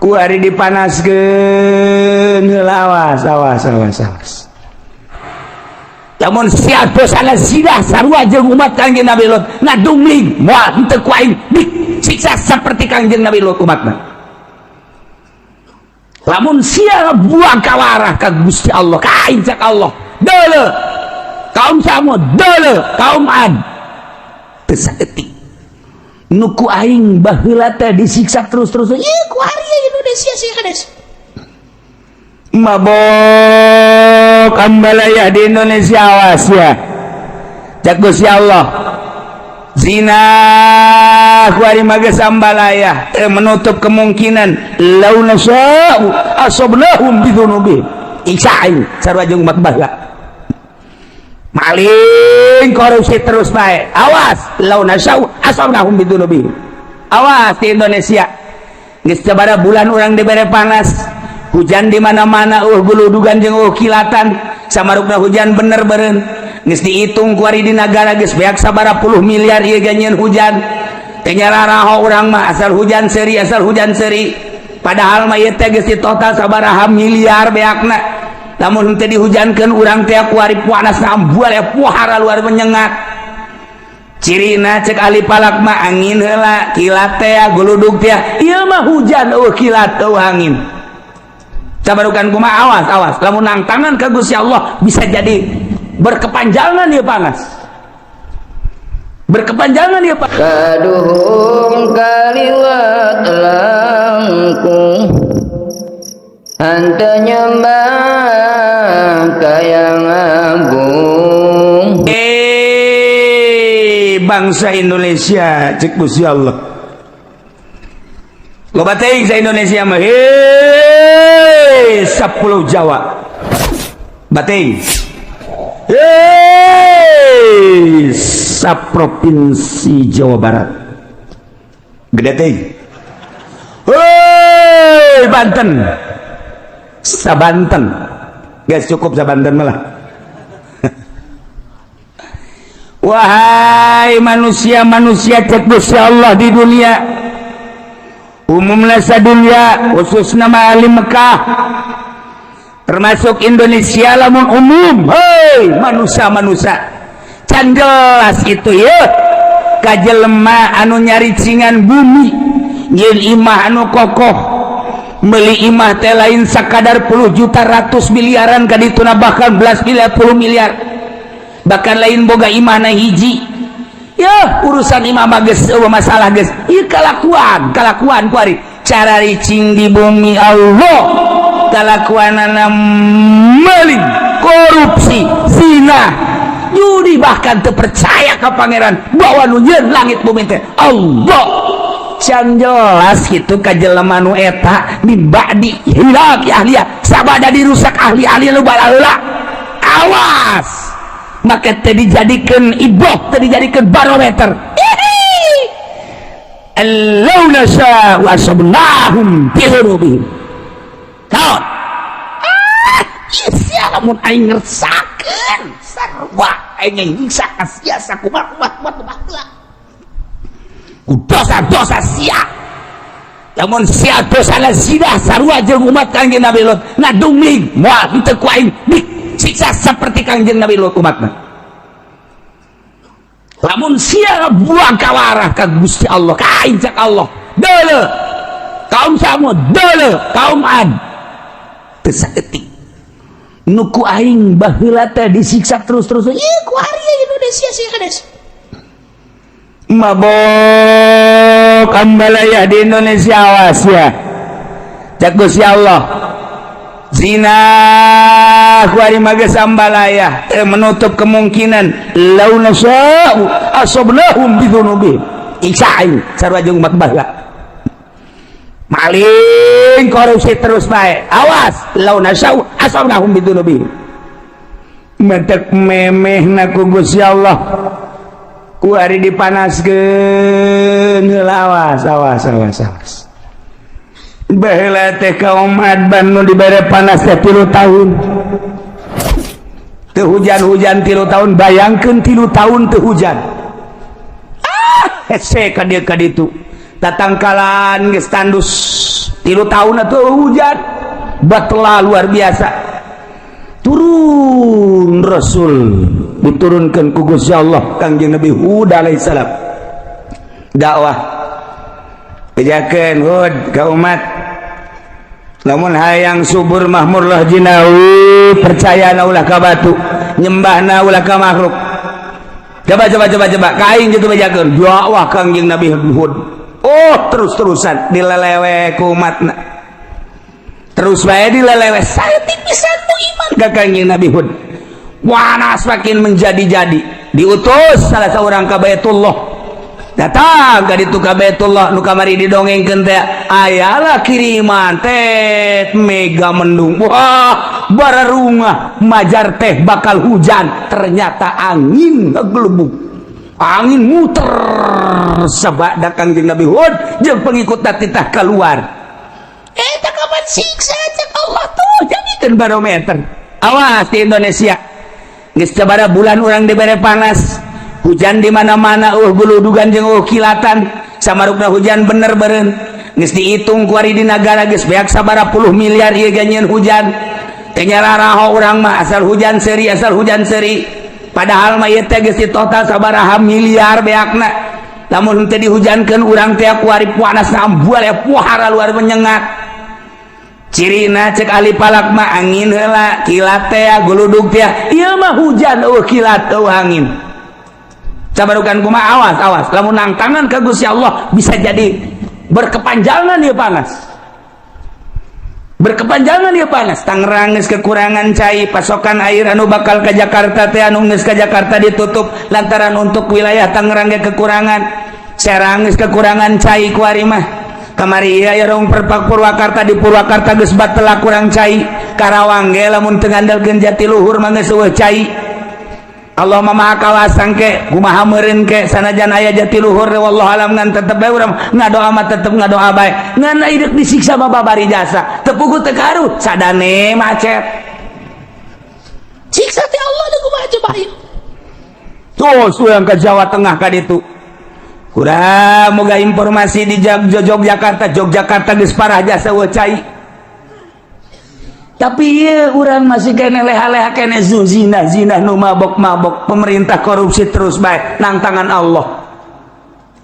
Ku hari dipanaskeun heula, awas, awas, awas, awas. Lamun sia dosana zina sarua jeung umat Kangjeng Nabi Lut, ngadumling moal henteu ku aing disiksa seperti Kangjeng Nabi Lut umatna. Lamun sia buang kawarah ka Gusti Allah, ka aing, cak Allah, deuleu kaum Samud, deuleu kaum Ad, teu saeutik nu ku aing baheula teh disiksa terus-terus. Ieu ku ari Indonesia sih kades mabok ambalaya di Indonesia, awas ya, cak Gusti Allah. Zina ku ari mah geus ambalaya, menutup kemungkinan. Lau nasya'u asabnahum bidzunubihim. Siksa aing sarua jeung umat baheula, maling, korupsi terus bae, awas. Lau nasya'u asabnahum bidzunubihim. Awas di Indonesia, geus sabaraha bulan urang dibere panas, hujan di mana-mana, guludugan jeung kilatan. Samarukna hujan bener beren geus dihitung ku ari di nagara geus beak sabaraha puluh miliar ieu ganyeun hujan teh. Nyararaho urang mah, asal hujan seuri, asal hujan seuri. Padahal mah ieu teh geus di total sabaraha miliar beakna. Lamun teu dihujankeun urang teh ku ari panas ambual ya, puhara luar menyengat. Cirina cek ahli falak mah angin heula, kilat teh, guludug teh. Ieu mah hujan euweuh kilat, euweuh angin. Sabarukan kumaha? Awas, awas, lamun nangtangan ka Gusti Allah bisa jadi berkepanjangan ya, panas berkepanjangan ya, Pak. Kaduhung kaliwat langkung henteu nyembah ka Yang Agung. Eh, bangsa Indonesia, cek Gusti Allah, loba teuing sa Indonesia mah. Hei, 10 Jawa bating, hei, sa provinsi Jawa Barat gede teuing, hei, Banten, sa Banten, guys, cukup sa Banten malah. Wahai manusia-manusia, cek Gusti Allah, di dunia umumnya, dunia khusus nama ahli Mekah termasuk Indonesia lamun umum. Hei manusia-manusia, can jelas itu ya kajelema anu nyaricingan bumi, nyeun imah anu kokoh, beli imah teh lain sakadar puluh juta, ratus miliaran kadituna, bahkan belas miliar, puluh miliar. Bahkan lain boga imah na hiji ya, urusan imah mah geus euweuh masalah geus. Ieu kalakuan kalakuan kuari cara ricing di bumi Allah, kalakuanana maling, korupsi, zina, judi, bahkan terpercaya ke Pangeran bahwa nu nyieun langit bumi teh Allah. Can jelas gitu ka jelema nu eta min ba'di hilak ahliya, sabada dirusak ahli-ahli lu balaheula. Awas, maka teh dijadikan iboh, teh dijadikan barometer. Allau nasa wa asabnahum bi dzunubihim. Naon? Ah, sia, lamun aing ngersakeun sarua aing nyiksa ka sia sakumaha kumaha kumaha ku dosa-dosa sia. Lamun sia dosana zina sarua jeung umat Kangjeng Nabi Lut, ngadumling moal henteu ku aing disiksa seperti Kangjeng Nabi Lut umatna. Lamun sia buang kawarah ka Gusti Allah, ka aing, cak Allah, deuleu kaum Samud, deuleu kaum Ad, teu saeutik nu ku aing baheula teh disiksa terus-terus. Ieu ku ari Indonesia sih kades mabok ambalaya di Indonesia, awas ya, cek Gusti Allah. Zina ku ari mah geus ambalaya, menutup kemungkinan. Lau nasya'u asabnahum bidzunubihim. Siksa aing sarua jeung umat baheula, maling, korupsi terus bae, awas. Lau nasya'u asabnahum bidzunubihim. Mentek memeh ku Gusti Allah ku hari dipanaskeun heula. Awas, awas, awas, awas. Baheula teh kaum Ad nu dibere panas teh 3 tahun teu hujan-hujan, 3 tahun. Bayangkeun 3 tahun teu hujan. Ah, hese ka dieu ka ditu, tatangkalan geus tandus. 3 tahun atau hujan batla luar biasa. Turun Rasul, diturunkan ku Gusti Allah Kangjeng Nabi Hud alaihissalam, dakwah, bejakeun Hud ka umat, lamun hayang subur makmur lah jinawi, percaya na ulah ka batu, nyembahna ulah ka makhluk. Coba, coba, coba, coba ka aing gitu. Bejakeun dakwah Kangjeng Nabi Hud. Oh, terus-terusan dilelewe ku umatna, terus bae dilelewe, saya tipisan nu iman ka Kangjeng Nabi Hud. Panas makin menjadi-jadi, diutus salah seorang ka Baitullah. Datang ka ditu ka Baitullah nu kamari didongengkeun teh, ayalah kiriman teh mega mendung. Wah, bararungah majar teh bakal hujan, ternyata angin ngegelebug, angin muter sabada Kangjeng Nabi Hud jeung pengikut titah keluar. Eh, tak kapan siksa cek Allah tuh jadikeun barometer. Awas di Indonesia, geus sabaraha bulan urang dibere panas, hujan di mana-mana, guludugan jeung kilatan. Samarukna hujan bener beren geus dihitung kuari di negara geus beak sabaraha puluh miliar ieu ganyeun hujan teh. Nyararaho urang mah, asal hujan seri, asal hujan seri. Padahal mah ieu teh geus di total sabaraha miliar beakna. Lamun teu dihujankeun urang teh kuari panas ambual ya, puhara luar menyengat. Cirina cek ahli falak mah angin heula, kilat teh, guludug teh. Ieu mah hujan euweuh kilat, euweuh angin. Sabarukan kumaha? Awas, awas, lamun nangtangan ka Gusti Allah bisa jadi berkepanjangan ieu panas, berkepanjangan ieu panas. Tangerang geus kekurangan cai, pasokan air anu bakal ke Jakarta teh, anu geus ke Jakarta ditutup lantaran untuk wilayah Tangerang ge kekurangan. Serang geus kekurangan cai kuari mah. Kamari ieu aya rong perpak Purwakarta, di Purwakarta geus batela kurang cai. Karawang ge lamun teu ngandalkeun Jatiluhur mah geus euweuh cai. Allah mah maha kawasang ke kumaha meureun ke sanajan aya Jatiluhur, wallahu alam, ngan tetep bae urang ngadoa mah, tetep ngadoa bae. Ngan ideuk disiksa mah babari jasa teu puguh teu karuh, sadane macet, siksa teh Allah deuk kumaha coba ieu. Terus urang ke Jawa Tengah ka ditu, kurang moga informasi di Yogyakarta. Yogyakarta geus parah jasa euweuh cai, tapi iya urang masih kene leha-leha kene zina zina, nu mabok mabok, pemerintah korupsi terus bae nang tangan Allah.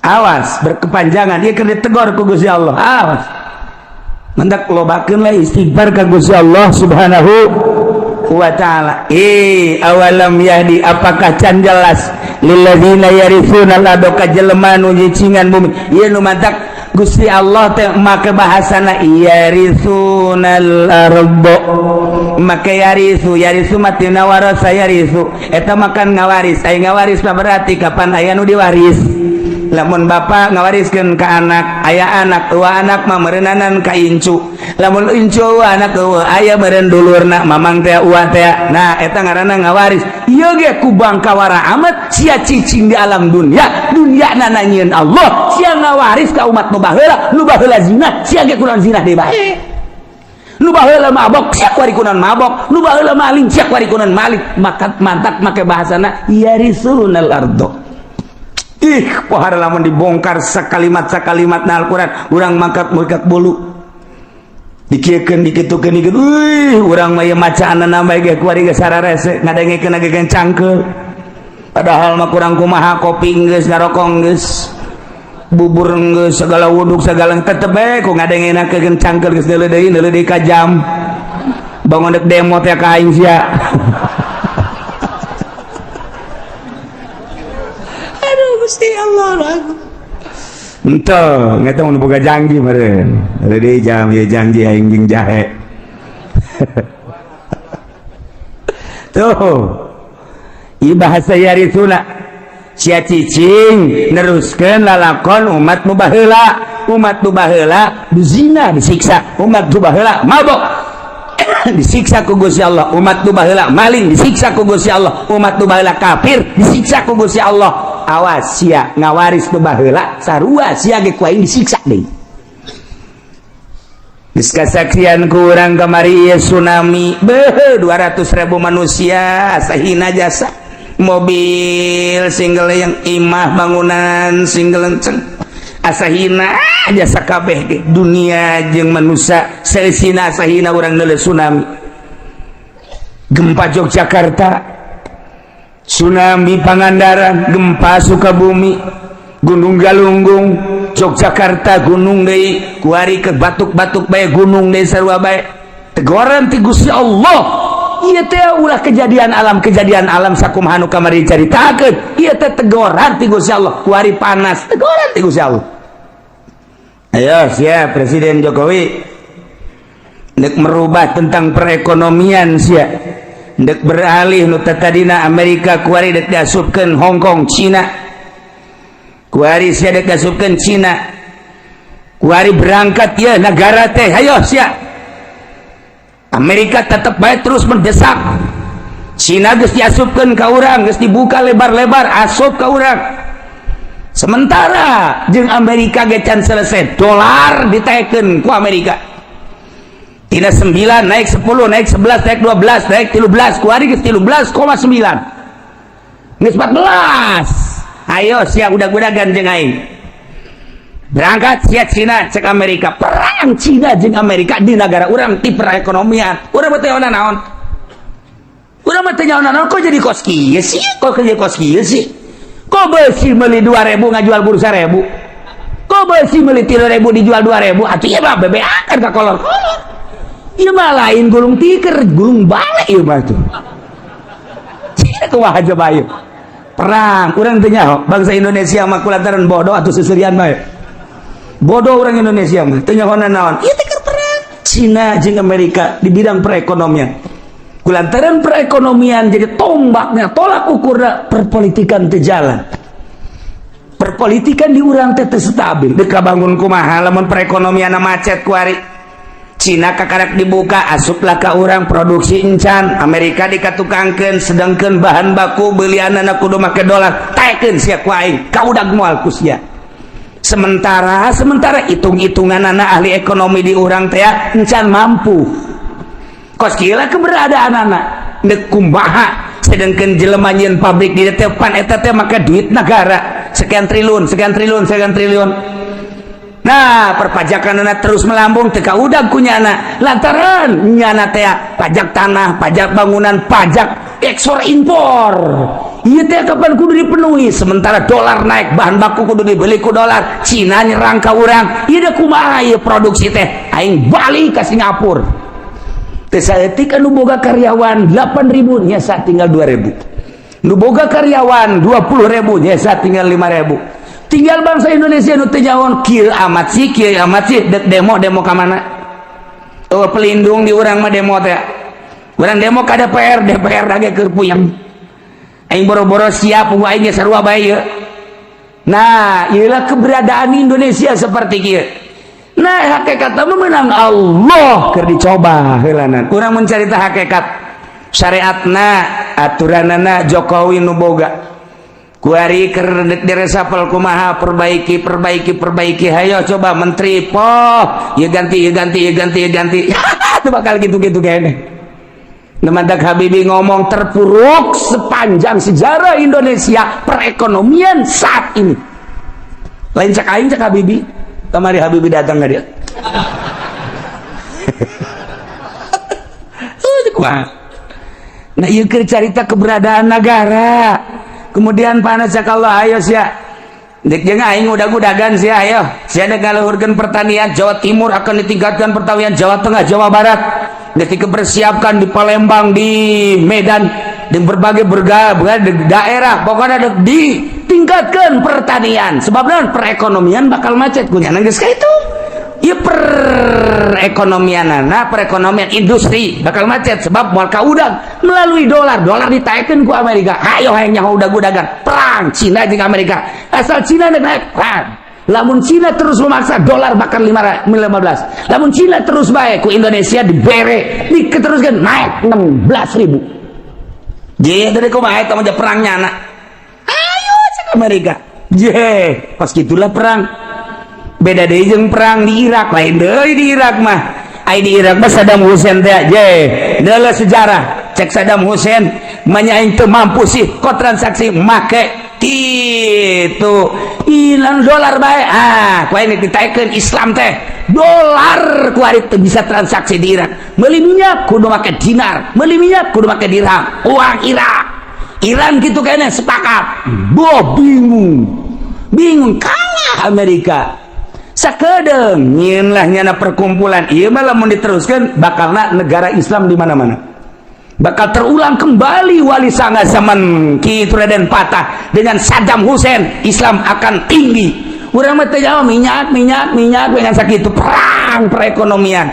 Awas berkepanjangan ieu keur ditegor ku Gusti Allah. Awas, mendak lobakeun lah istighfar ka Gusti Allah Subhanahu wa Ta'ala. Eh, awalam yahdi, apakah can jelas, lilladzina yaritsuna al ka jelema nu nyicingan bumi? Ieu nu mantak Gusti Allah teh make bahasana yarisunal ardo, make yarisu. Yarisu matina warasa yarisu, eta makan ngawaris. Aya ngawaris mah berarti kapan aya nu diwaris. Lamun bapak ngawariskeun ka anak, aya anak tua, anak mah meureunanan ka incu. Lamun incu anak eueuh, aya meureun dulurna, mamang teh, uwa teh. Nah, eta ngaranna ngawaris. Ieu ge ku bangkawara amat sia cicing di alam dunia, dunia nyieun Allah, sia ngawaris ka umat nu baheula. Nu baheula zina, sia ge kunaon zina deui bae. Nu baheula mabok, sia kuari kunaon mabok. Nu baheula maling, sia kuari kunaon maling. Maka mantak make bahasana yarisunal ardo. Ih, pohara lamun dibongkar sakalimat sakalimat na Al-Quran, urang mangkat mangkat bolu dikiekeun, dikitukeun, dikiekeun. Wih, urang mah ieu macaanna bae ge kuari geus sararese, ngadengekeun ge cangkeul. Padahal mah kurang kumaha, kopi geus, ngarokok geus, bubur geus, segala wuduk segala, tetep bae ku ngadengenakeun cangkeul. Geus deuleu deui, deuleu deui ka jam bangun dek demo teh ka aing sia. Aduh, Gusti Allah. Ente, ngeta mun boga janji meureun. Deui jam ieu janji aing jeung jahe. Tuh. Ieu bahasa yarisuna. Sia cicing neruskeun lalakon umat nu baheula. Umat nu baheula zina disiksa, umat nu baheula mabok disiksa ku Gusti Allah, umat nu baheula maling disiksa ku Gusti Allah, umat nu baheula kafir disiksa ku Gusti Allah. Awas sia ngawaris nu baheula, sarua sia ge ku aing disiksa deui. Geus kasaksian ku urang kamari ieu tsunami, beuh, 200.000 manusia sahina jasa, mobil single yang imah bangunan single enceng. Asa hina jasa kabeh ge dunia jeung manusia seusina. Asa hina urang neuleuh tsunami, gempa Yogyakarta, tsunami Pangandaran, gempa Sukabumi, Gunung Galunggung, Yogyakarta gunung deui, kuari ke batuk-batuk bae gunung deui, sarua bae tegoran ti Gusti Allah. Ieu teh ulah kejadian alam, kejadian alam sakumaha nu kamari caritakeun. Ieu teh tegoran ti Gusti Allah. Kuari panas, tegoran ti Gusti Allah. Ayo siap, Presiden Jokowi ndek merubah tentang perekonomian sia, ndek beralih nu tadina Amerika, kuari dek diasupkeun Hong Kong, Cina. Kuari sia dek diasupkeun Cina. Kuari berangkat ya negara teh. Ayo sia, Amerika tetap baik terus mendesak Cina. Geus diasupkeun ka urang, geus dibuka lebar-lebar asup ka urang. Sementara jeung Amerika ge can selesai, dolar ditaekkeun ku Amerika. Tina 9 naik 10, naik 11, naik 12, naik 13. Kuari geus 13,9, geus 14. Ayo siap, udah-udahan jeung aing berangkat siap Cina. Cek Amerika perang Cina jeung Amerika di negara urang ti perekonomian. Urang mah teu naon, urang mah teu naon. Kok jadi kos kieu sih? Kok jadi kos kieu sih? Kok besi meuli 2000 ngajual bursa 1000? Kok besi meuli 3000 dijual 2000? Atuh ieu mah bebeakan ka kolor-kolor. Ieu mah lain gulung tikar, gulung balik ieu mah tuh. Cina kumaha coba ieu perang? Urang teu nyaho. Bangsa Indonesia mah kulantaran bodoh atau seserian bae bodoh. Orang Indonesia mah teu nyaho naon. Ieu teh perang Cina jeung Amerika di bidang perekonomian. Kulantaran perekonomian jadi tombaknya, tolak ukurna perpolitikan teu jalan. Perpolitikan di urang teh teu stabil. Dek bangun kumaha lamun perekonomian macet? Kuari Cina kakarak dibuka, asuplah ka urang, produksi encan. Amerika dikatukangkeun, sedangkan bahan baku belianana kudu make dolar. Taekeun sia ku aing, kaudag moal ku sia. Sementara sementara hitung-hitungan anak ahli ekonomi di urang teh encan mampu. Kos kieu keberadaan anak dek kumaha, sedangkan jelema nyieun pabrik di teh pan eta teh make duit negara sekian triliun, sekian triliun, sekian triliun. Nah, perpajakan anak terus melambung, teka udah kunyana lantaran nyana teh pajak tanah, pajak bangunan, pajak ekspor impor. Iya teh kapan kudu dipenuhi? Sementara dolar naik, bahan baku kudu dibeli ku dolar. Cina nyerang ka urang. Ieu kumaha ieu produksi teh? Aing balik ke Singapura. Teh saeutik anu boga karyawan 8000 nyesa tinggal 2000. Nu boga karyawan 20.000 nyesa tinggal 5000. Tinggal bangsa Indonesia nu teu nyaho. Kieu amat sih, kieu amat sih. Dek demo, demo ka mana? Oh, pelindung di urang mah demo teh. Urang demo ka DPR, DPR lagi keur puyeng. Aing boro-boro siap, aing ge sarua bae ieu. Nah, ieulah keberadaan Indonesia seperti kieu. Nah, hakikat mah menang Allah keur dicoba heulanan. Urang mencarita hakikat syariatna, aturanana. Jokowi nu boga kuari keur diresapel kumaha? Perbaiki, perbaiki, perbaiki. Hayo coba menteri poh ya ganti ya, ganti ya, ganti ya, ganti. Itu bakal gitu-gitu kayaknya. Nemantak Habibie ngomong terpuruk sepanjang sejarah Indonesia perekonomian saat ini. Lain cak aing, cak Habibie. Kamari Habibie datang nggak dia? Nah, iya cerita keberadaan negara. Kemudian panas cak Allah, ayo sia. Dek jeung aing udag-udagan sia, ayo. Sia dek ngaluhurkeun pertanian Jawa Timur, akan ditingkatkan pertanian Jawa Tengah, Jawa Barat. Dek dipersiapkan di Palembang, di Medan, di berbagai berbagai daerah, pokoknya dek ditingkatkan pertanian. Sebab naon? Perekonomian bakal macet kunyana geus itu. Ya, perekonomian, nah, perekonomian industri bakal macet sebab moal kaudag melalui dolar. Dolar ditaikkan ku Amerika. Ayo hayang nyaho udag-udagan perang Cina jeung Amerika. Asal Cina naik perang, lamun Cina terus memaksa dolar bakal 15. Lamun Cina terus baik ku Indonesia dibere diteruskan naik 16 ribu. Je dari kumaha eta mah perangnya anak? Ayo cek Amerika je pas gitulah perang. Beda deui jeung perang di Irak. Lain deui di Irak mah. Ai di Irak mah Saddam Hussein teh je deuleu sejarah. Cek Saddam Hussein manya, aing teu mampu sih kok transaksi make Gitu hilang dolar bae. Ah, ku aing ditaekeun Islam teh dolar. Kuari teu bisa transaksi di Irak. Meuli minyak kudu make dinar, meuli minyak kudu make dirham, uang Irak. Iran gitu kayaknya sepakat. Boh, bingung bingung, kalah Amerika sakedeung. Nyieun lah nyana perkumpulan. Ieu mah lamun diteruskan bakalna negara Islam di mana-mana, bakal terulang kembali Wali Sanga zaman Ki Raden Patah dengan Saddam Hussein. Islam akan tinggi. Urang mah teu jauh, minyak, minyak, minyak dengan sakitu perang perekonomian.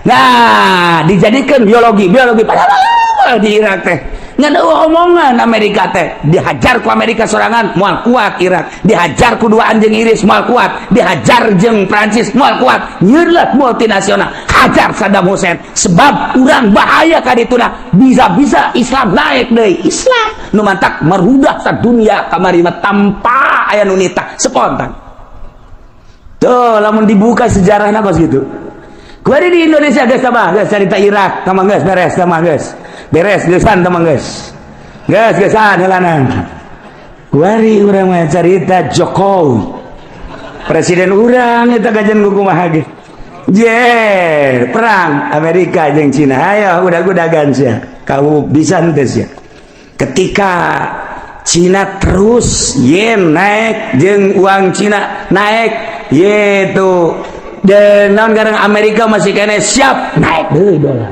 Nah, dijadikan biologi biologi. Padahal di Irak teh ngan omongan Amerika teh, dihajar ku Amerika sorangan moal kuat Irak, dihajar ku dua anjing Inggris moal kuat, dihajar jeung Prancis moal kuat. Nyieun multinasional, hajar Saddam Hussein, sebab urang bahaya ka dituna, bisa-bisa Islam naik deui. Islam nu mantak merudah sadunia kamari mah tanpa aya nu nita, spontan tuh. Lamun dibuka sejarahna kos gitu. Kuari di Indonesia geus tambah geus cerita Irak tambah geus beres, tambah geus beres, geusan tambah geus geus geusan heulanan. Kuari urang mah cerita Jokowi presiden urang eta kajian kumaha ge. Je, perang Amerika jeung Cina. Ayo udah-udagan sia. Kamu bisa henteu sia? Ketika Cina terus yen naik jeung uang Cina naik yaitu dan naon garang Amerika masih kena siap naik deui dolar,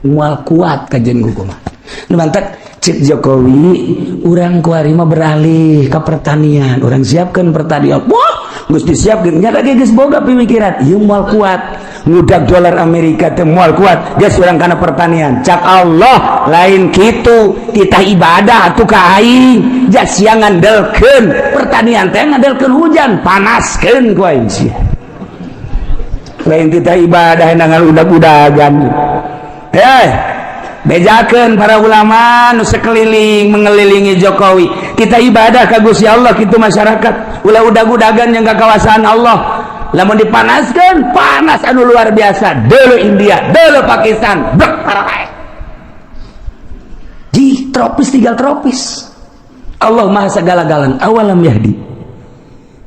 moal kuat kajian kumaha. Nu mantak cek Jokowi, urang kuari mah beralih ke pertanian, urang siapkan pertanian. Wah, geus disiapkeun nya lagi, geus boga pemikiran ieu moal kuat ngudag dolar Amerika teh, moal kuat, geus urang kana pertanian. Cak Allah, lain kitu, kita ibadah atuh ka aing, jas siang ngandelkeun pertanian teh ngandelkeun hujan, panaskeun ku aing sia. Lain kita ibadah dengan udag-udagan. Eh, bejakeun para ulama nu sekeliling mengelilingi Jokowi, kita ibadah ka Gusti Allah kitu. Masyarakat ulah udag-udagan yang kawasan Allah. Lamun dipanaskan, panas anu luar biasa. Dulu India, dulu Pakistan, brek para di tropis, tinggal tropis. Allah Maha segala-galana. Awalam yahdi,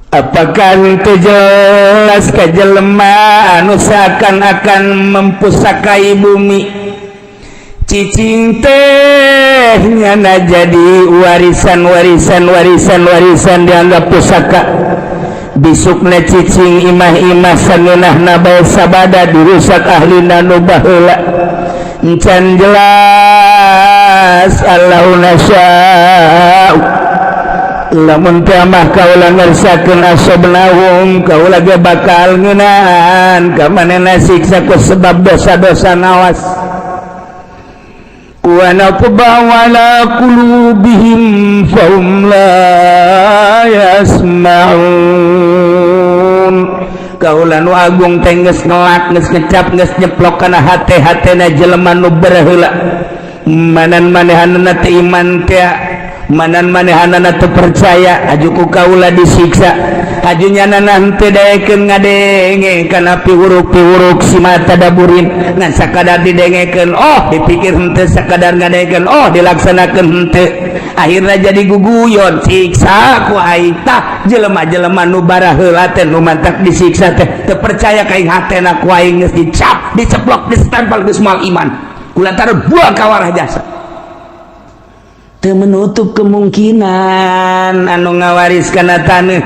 apakah itu jelas ka jelema anu seakan-akan mempusakai bumi? Cicing teh nyana jadi warisan, warisan, warisan, warisan, dianggap pusaka. Bisukna cicing imah-imah sangeunahna bae sabada dirusak ahlina nu baheula. Encan jelas Allahu nasya'u, lamun teh mah kaula ngersakeun, asobnahum, kaula ge bakal ngeunaan ka manehna siksa ku sebab dosa-dosa. Nawas, wa natba'u ala qulubihim fahum la yasma'un. Kaula nu agung teh geus ngelak, geus ngecap, geus nyeplok kana hate-hatena jelema nu baheula. Manan manehanana teh iman teh, manan manehanana teu percaya, aju ku kaula disiksa. Aju nyanana henteu daekeun ngadenge kana piwuruk-piwuruk si mata daburin, ngan sakadar didengekeun oh dipikir henteu, sakadar ngadengekeun oh dilaksanakeun henteu, akhirnya jadi guguyon, siksa ku aing. Tah, jelema-jelema nu baraheula teh nu mantak disiksa teh teu percaya ka aing, hatena ku aing geus dicap, diceplok, ditempel, geus moal iman kulantaran buang kawarah jasa. Teu menutup kemungkinan anu ngawaris kana taneuh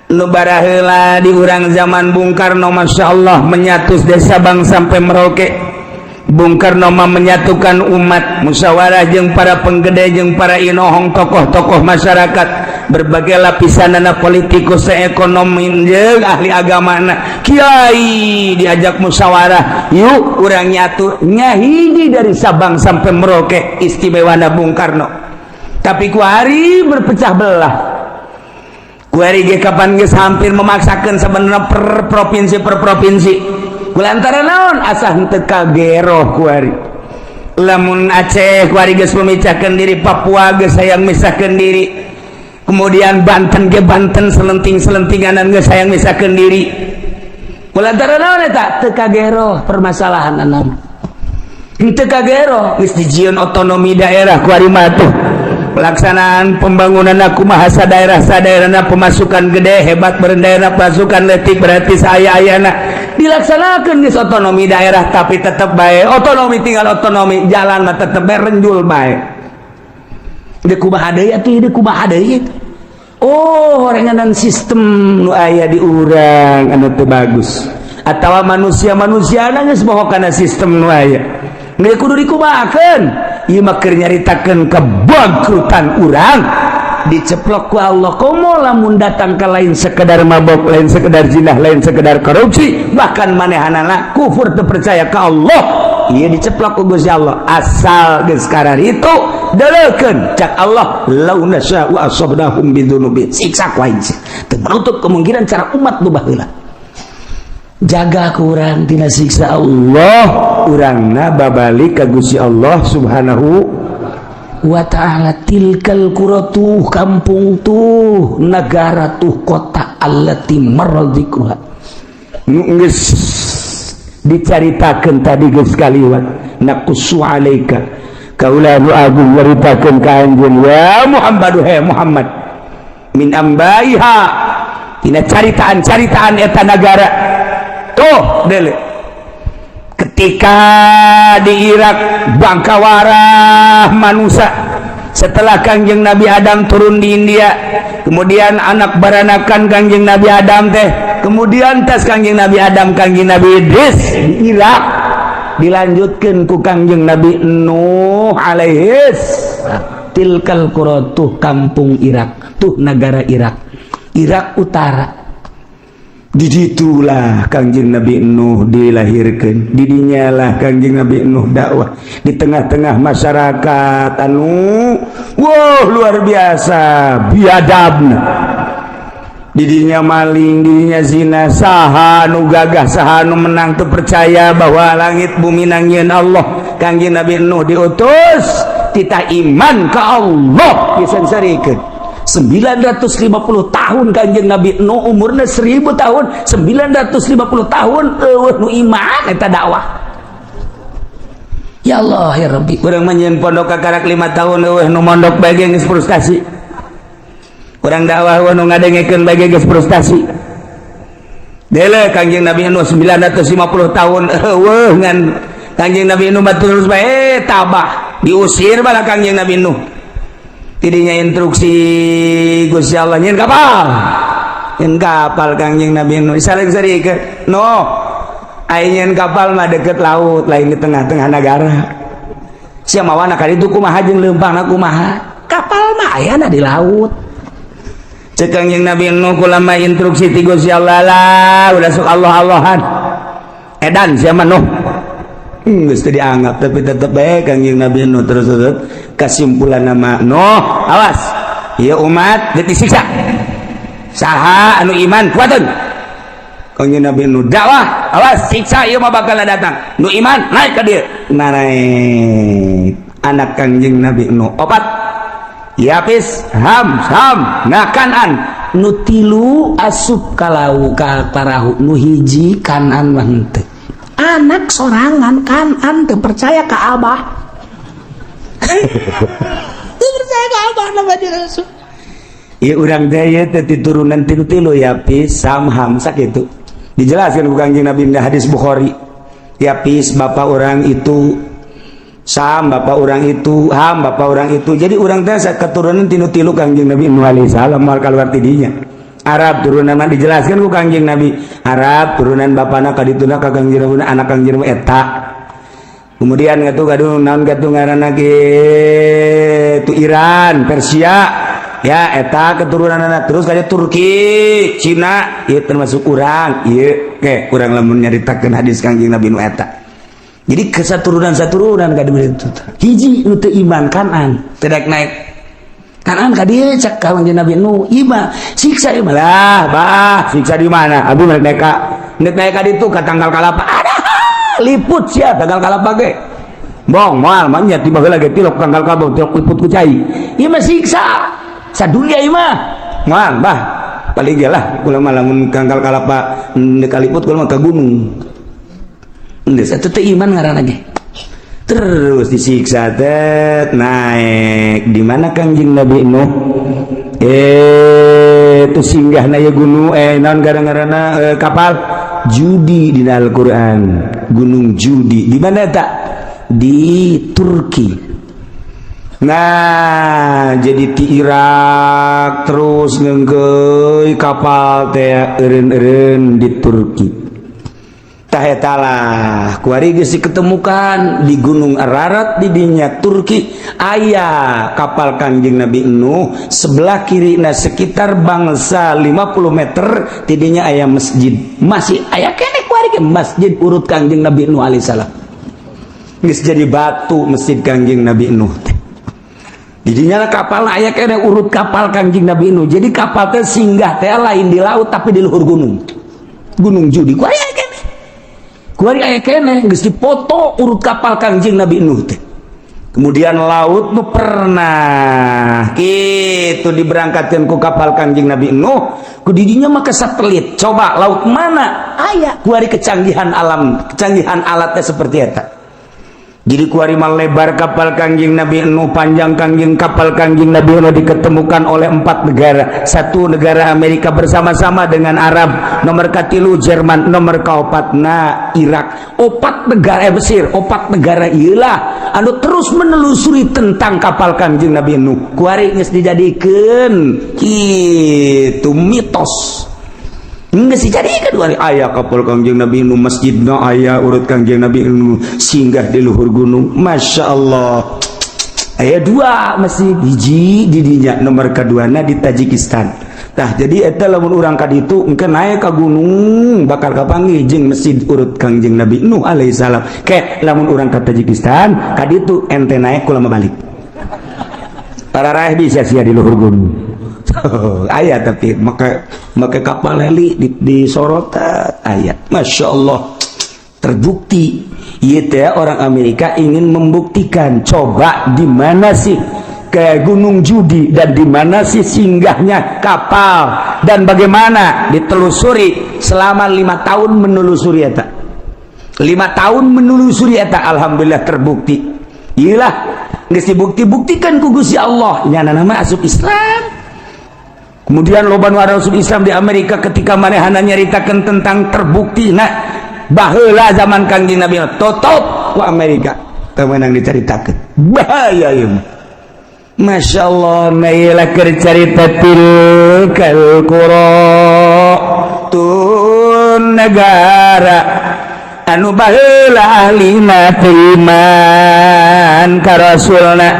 nu baraheula di urang zaman Bung Karno, Masya Allah, menyatu desa Sabang sampai Merauke. Bung Karno mah menyatukan umat, musyawarah jeung para penggede jeung para inohong, tokoh-tokoh masyarakat berbagai lapisan, anak politikus, ekonomi jeung ahli agama, kiai diajak musyawarah, yuk urang nyatu nyahiji dari Sabang sampai Merauke. Istimewa Bung Karno, tapi kuari berpecah belah. Kuari ge kapan geus hampir memaksakan sebenarnya per provinsi, per provinsi, kulantaran naon? Asa henteu kageroh kuari. Lamun Aceh kuari geus memecahkan diri, Papua geus hayang misahkeun diri, kemudian Banten ge Banten selenting-selentinganan geus hayang misahkeun diri. Kulantaran naon eta? Teu kageroh permasalahan anak, henteu kageroh. Geus dijieun otonomi daerah kuari mah tuh. Pelaksanaan pembangunan aku bahasa daerah daerah, pemasukan gede, hebat daerah, pasukan letik, berarti saya ayana dilaksanakan di otonomi daerah, tapi tetap baik otonomi, tinggal otonomi jalan mah tetap bae renjul bae. Di kumaha deui atuh? Di kumaha deui? Oh, horenganan sistem nu aya di urang anu teu bagus atawa manusia-manusia geus bohong kana sistem nu aya. Geus kudu dikumahakeun? Ieu mah keur nyaritakeun kebangkrutan urang, diceplok ku Allah. Komo lamun datang ke lain sekedar mabok, lain sekedar zinah, lain sekedar korupsi, bahkan manehanana kufur, teu percaya ka Allah. Ieu diceplok ku Gusti Allah. Asal geus itu deleukeun, cak Allah, lau nasya'u asabnahum bidzunubi, siksa ku aing. Teu menutup kemungkinan cara umat nu baheula jaga kurang tina siksa Allah, urangna babalik ka Gusti Allah Subhanahu wa ta'ala. Tilkal qura, tuh kampung, tuh negara, tuh kota, allati marra dzikruha, geus dicaritakeun tadi, geus kaliwat. Naqussu alaika, kaula nu agung nyaritakeun ka anjeun ya Muhammad, he Muhammad, min ambaiha, tina caritaan-caritaan eta nagara. Tuh dele, ketika di Irak bangkawarah manusia setelah Kangjeng Nabi Adam turun di India, kemudian anak baranakan Kangjeng Nabi Adam teh, kemudian tes Kangjeng Nabi Adam, Kangjeng Nabi Idris di Irak, dilanjutkan ku Kangjeng Nabi Nuh alaihis. Tilkal qura, tuh kampung Irak, tuh negara Irak, Irak Utara. Diditulah Kangjeng Nabi Nuh dilahirkan, didinyalah Kangjeng Nabi Nuh dakwah di tengah-tengah masyarakat anu wow, luar biasa biadabna. Didinya maling, didinya zina. Saha nu gagah, saha nu menang? Tuh percaya bahwa langit bumi nangieun Allah. Kangjeng Nabi Nuh diutus, titah iman ke Allah, disangsarikeun 950 tahun. Kanjeng Nabi Nuh umurnya 1000 tahun, 950 tahun euweuh nu iman eta dakwah. Ya Allah ya Rabbi, urang mah pondok kakarak 5 tahun, euweuh nu mondok bae geus frustasi. Urang dakwah, euweuh nu ngadengekeun bae geus frustasi. Dele Kanjeng Nabi Nuh 950 tahun euweuh, ngan Kanjeng Nabi Nuh terus bae tabah, diusir bala Kanjeng Nabi Nuh. Tidinya instruksi Gusti Allah, nyin kapal, nyin kapal. Kangjeng Nabi Nuh saling sari ke no aing kapal mah deket laut, lain di tengah-tengah negara. Sia mawana ka ditu kumaha jeung leumpangna kumaha? Kapal mah ayana di laut, cek Kangjeng Nabi Nuh. Kulama instruksi ti Gusti Allah lah, udah sok Allah Allahan, edan sia mah Nuh. Geus teu dianggap, tapi tetep bae Kangjeng Nabi Nuh terus terus. Kesimpulan nama Nuh, awas ya umat, disiksa. Saha anu iman, kuatun. Kangjeng Nabi Nuh dakwah, awas siksa ieu mah bakal datang, nu iman naik ka dieu. Nah, naik anak Kangjeng Nabi Nuh opat, Yapis, Ham, Sam, nah Kanan. Nu tilu asup kalau ka parahu, nu hiji Kanan mah henteu. Anak sorangan Kanan teu percaya ka abah, teu percaya ka abah nama dia asup. Iya, urang teh ieu teh turunan tilu-tilu, Yapis, Sam, Ham, sakitu. Dijelaskan ku Kangjeng Nabi di hadis Bukhari. Yapis bapak orang itu, Sam bapak orang itu, Ham bapak orang itu. Jadi urang teh keturunan tilu-tilu Kangjeng Nabi Nuh alaihi salam, moal keluar ti dinya. Arab turunan mah dijelaskan ku Kangjeng Nabi. Arab turunan bapana ka dituna ka Kangjeng Nabi, anak Kangjeng Nabi eta. Kemudian ngatu gaduh naon gatuh ngaranna itu Iran, Persia ya, eta keturunan anak. Terus kayak Turki, Cina ieu termasuk urang ieu ke urang lamun nyaritakeun hadis Kangjeng Nabi nu eta. Jadi kesaturunan saturunan ka itu hiji nu teu iman, Kanan, teu daek naik. Kanan ka dieu, cak Kangjeng Nabi nu ieu siksa ieu lah bah. Siksa di mana? Abi naik ka naik naik ka ditu ka tangkal kalapa, ada liput sia tangkal kalapa ge. Bong moal mah nya tiba heula ge tilok tangkal kalapa, tilok liput ku cai. Ieu mah siksa sadunya ieu mah moal bah. Paling ge lah kula mah lamun tangkal kalapa ndek kaliput, kula mah ka gunung. Geus eta teh iman ngaranna ge. Terus disiksa teh naik di mana Kangjeng Nabi Nuh itu singgah na gunung naon gara-garana kapal Judi di Al-Quran, Gunung Judi di mana tak di Turki. Nah, jadi di Irak terus ngenggeuy kapal teh eureun-eureun di Turki. Tah eta lah kuari geus diketemukan di Gunung Ararat di dinya Turki aya kapal Kangjeng Nabi Nuh. Sebelah kiri, nah, sekitar bangsa 50 meter tidinya aya masjid, masih aya keneh kuari ge masjid urut Kangjeng Nabi Nuh alaihissalam. Geus jadi batu masjid Kangjeng Nabi Nuh teh. Didinya kapal aya keneh urut kapal Kangjeng Nabi Nuh. Jadi kapal teh singgah teh lain di laut, tapi di luhur gunung. Gunung Judi kuari aya keneh. Kuari aya keneh geus dipoto urut kapal Kangjeng Nabi Nuh teh. Kemudian laut nu pernah kitu diberangkatkan ku kapal Kangjeng Nabi Nuh, ku didinya maka satelit. Coba laut mana aya kuari kecanggihan alam, kecanggihan alatnya seperti eta. Jadi kuari mah lebar kapal Kangjeng Nabi Nuh, panjang kangjeng kapal Kangjeng Nabi Nuh diketemukan oleh empat negara. Satu negara Amerika bersama-sama dengan Arab, nomor katilu Jerman, nomor kaopatna Irak. Opat negara Mesir, opat negara iyalah anu terus menelusuri tentang kapal Kangjeng Nabi Nuh. Kuari geus dijadikeun kitu mitos. Geus dijadikeun kuari aya kapal Kangjeng Nabi Nuh, masjidna aya urut Kangjeng Nabi Nuh singgah di luhur gunung. Masya Allah. Aya dua masjid, hiji di dinya, nomor keduana di Tajikistan. Tah, jadi eta lamun urang ka ditu engke naik ka gunung bakal kapanggih jeung masjid urut Kangjeng Nabi Nuh alaihi salam. Ke lamun urang ka Tajikistan ka ditu ente naik kula balik. Para raih bisa sia di luhur gunung. Aya tapi make make kapal heli di sorotan aya. Masya Allah, terbukti ieu teh orang Amerika ingin membuktikan coba di mana sih ke Gunung Judi dan di mana sih singgahnya kapal dan bagaimana ditelusuri selama 5 tahun menelusuri eta, 5 tahun menelusuri eta. Alhamdulillah terbukti. Iyalah, geus dibukti-buktikan ku Gusti Allah, nyana nama asup Islam. Kemudian loba nu asup Islam di Amerika ketika manehana nyaritakeun tentang terbukti. Nah, baheula zaman Kangjeng Nabi tutup ku Amerika, teu meunang dicaritakeun, bahaya ieu mah. Masya Allah, nailah keur carita tilkal qura tun negara anu baheula ahlina teu iman ka rasulna.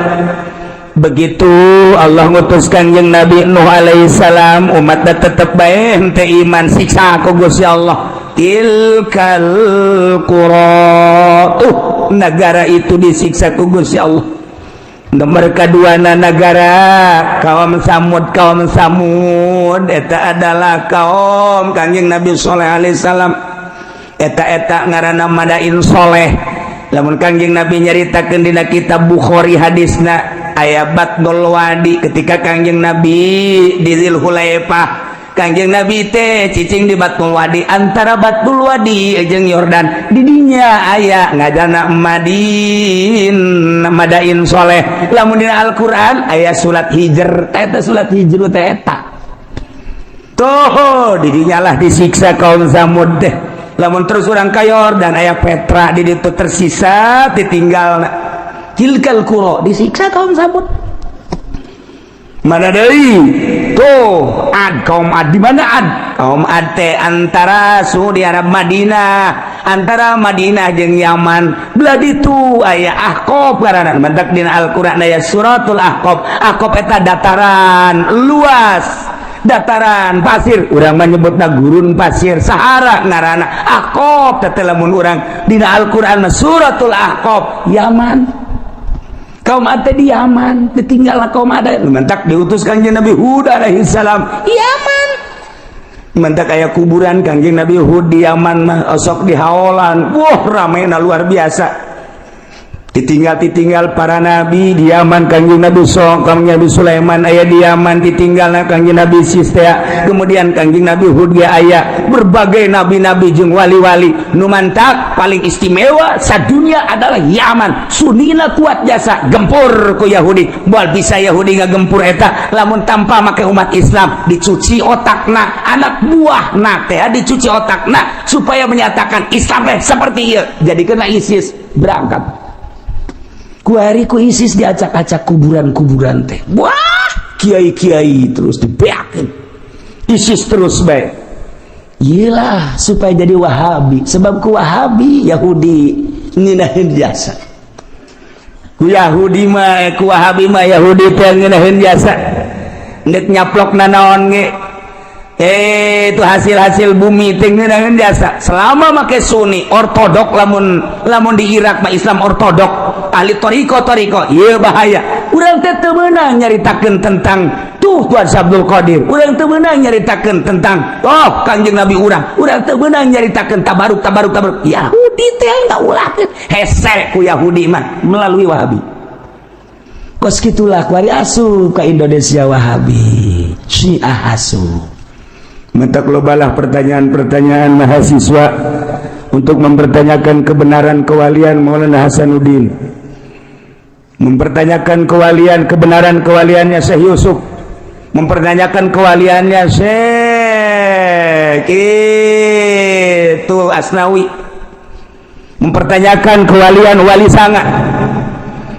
Begitu Allah ngutus Kangjeng Nabi Nuh alaihi salam, umatna tetep bae henteu iman, siksa ku Gusti Allah. Tilkal qura tuh negara itu disiksa ku Gusti Allah. Nomor kedua negara kaum Samud. Kaum Samud eta adalah kaum Kangjeng Nabi Soleh alaihissalam. Eta-eta ngaranna Madain Soleh. Lamun Kangjeng Nabi nyaritakeun dina kitab Bukhari hadisna aya Batnul Wadi, ketika Kangjeng Nabi di Dzulhulaifah, Kangjeng Nabi teh cicing di Batnul Wadi, antara Batnul Wadi jeung Yordan. Di dinya aya ngajana Madin Madain Soleh. Lamun dina Al-Qur'an aya surat Hijr, eta surat Hijr teh eta tuh di dinya lah disiksa kaum Samud teh. Lamun terus urang ka Yordan aya Petra, di ditu tersisa ditinggal tilkal qura, disiksa kaum Samud. Mana deui tuh Ad, kaum Ad. Di mana Ad? Kaum Ad teh antara Saudi Arab Madinah, antara Madinah jeung Yaman belah ditu aya Ahqaf ngaranna. Mantak dina Al-Qur'an aya suratul Ahqaf. Ahqaf eta dataran luas, dataran pasir, urang menyebutna gurun pasir, Sahara ngaranna Ahqaf teh. Lamun urang dina Al-Qur'an suratul Ahqaf, Yaman. Kaum Ad di Yaman ditinggal kaum Ad. Mantak diutus Kangjeng Nabi Hud alaihi salam Yaman. Mantak aya kuburan Kangjeng Nabi Hud di Yaman mah osok di haolan. Wah, ramena luar biasa. Ditinggal-ditinggal para nabi di Yaman. Kangjeng Nabi so Kangjeng Nabi Sulaiman aya di Yaman, ditinggal Kangjeng Nabi Sistea, kemudian Kangjeng Nabi Hud ge aya, berbagai nabi-nabi jeung wali-wali. Nu mantak paling istimewa sadunia adalah Yaman. Sunina kuat jasa gempur ku Yahudi. Moal bisa Yahudi ngagempur eta lamun tanpa make umat Islam dicuci otakna, anak buahna teh dicuci otakna supaya menyatakan Islam teh seperti ieu. Jadi kena ISIS berangkat kuari ku ISIS diacak-acak kuburan-kuburan teh. Wah, kiai-kiai terus dibeakeun ISIS terus baik. Iyalah, supaya jadi Wahabi, sebab ku Wahabi Yahudi ngeunaheun jasa, ku Yahudi mah, ku Wahabi mah Yahudi teh ngeunaheun jasa. Ndek nyaplok nanaon ge, itu hasil-hasil bumi teh ngeunaheun jasa selama make Sunni ortodok. Lamun lamun di Irak mah Islam ortodok, ahli toriko toriko. Iya, bahaya. Urang teh teu meunang nyaritakeun tentang tuh Tuan Abdul Qadir, urang teu meunang nyaritakeun tentang oh Kangjeng Nabi urang, urang teu meunang nyaritakeun tabaruk tabaruk tabaruk. Yahudi teh ngaulahkeun hese ku Yahudi mah melalui Wahabi. Kos kitulah kuari asup ka Indonesia Wahabi, Syiah asup. Mentak lobalah pertanyaan-pertanyaan mahasiswa untuk mempertanyakan kebenaran kewalian Maulana Hasanuddin, mempertanyakan kewalian, kebenaran kewaliannya Syekh Yusuf, mempertanyakan kewaliannya Syekh itu Asnawi, mempertanyakan kewalian Wali Sanga.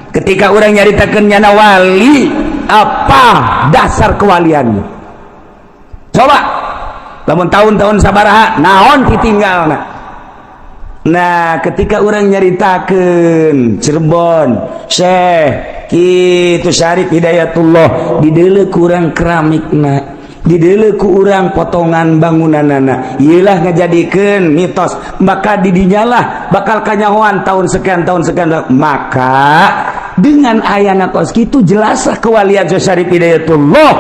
Ketika orang nyaritakan nyana wali, apa dasar kewaliannya? Coba lamun tahun-tahun sabaraha, naon ditinggal? Nah, ketika orang nyaritakan Cirebon, Syekh kitu Syarif Hidayatullah, dideuleu kurang keramikna, dideuleu ku urang potongan bangunanana, iyalah ngajadikeun mitos. Maka didinyalah bakal kanyahoan tahun sekian, tahun sekian. Maka dengan ayana kos kitu, jelaslah kewalian Syekh Syarif Hidayatullah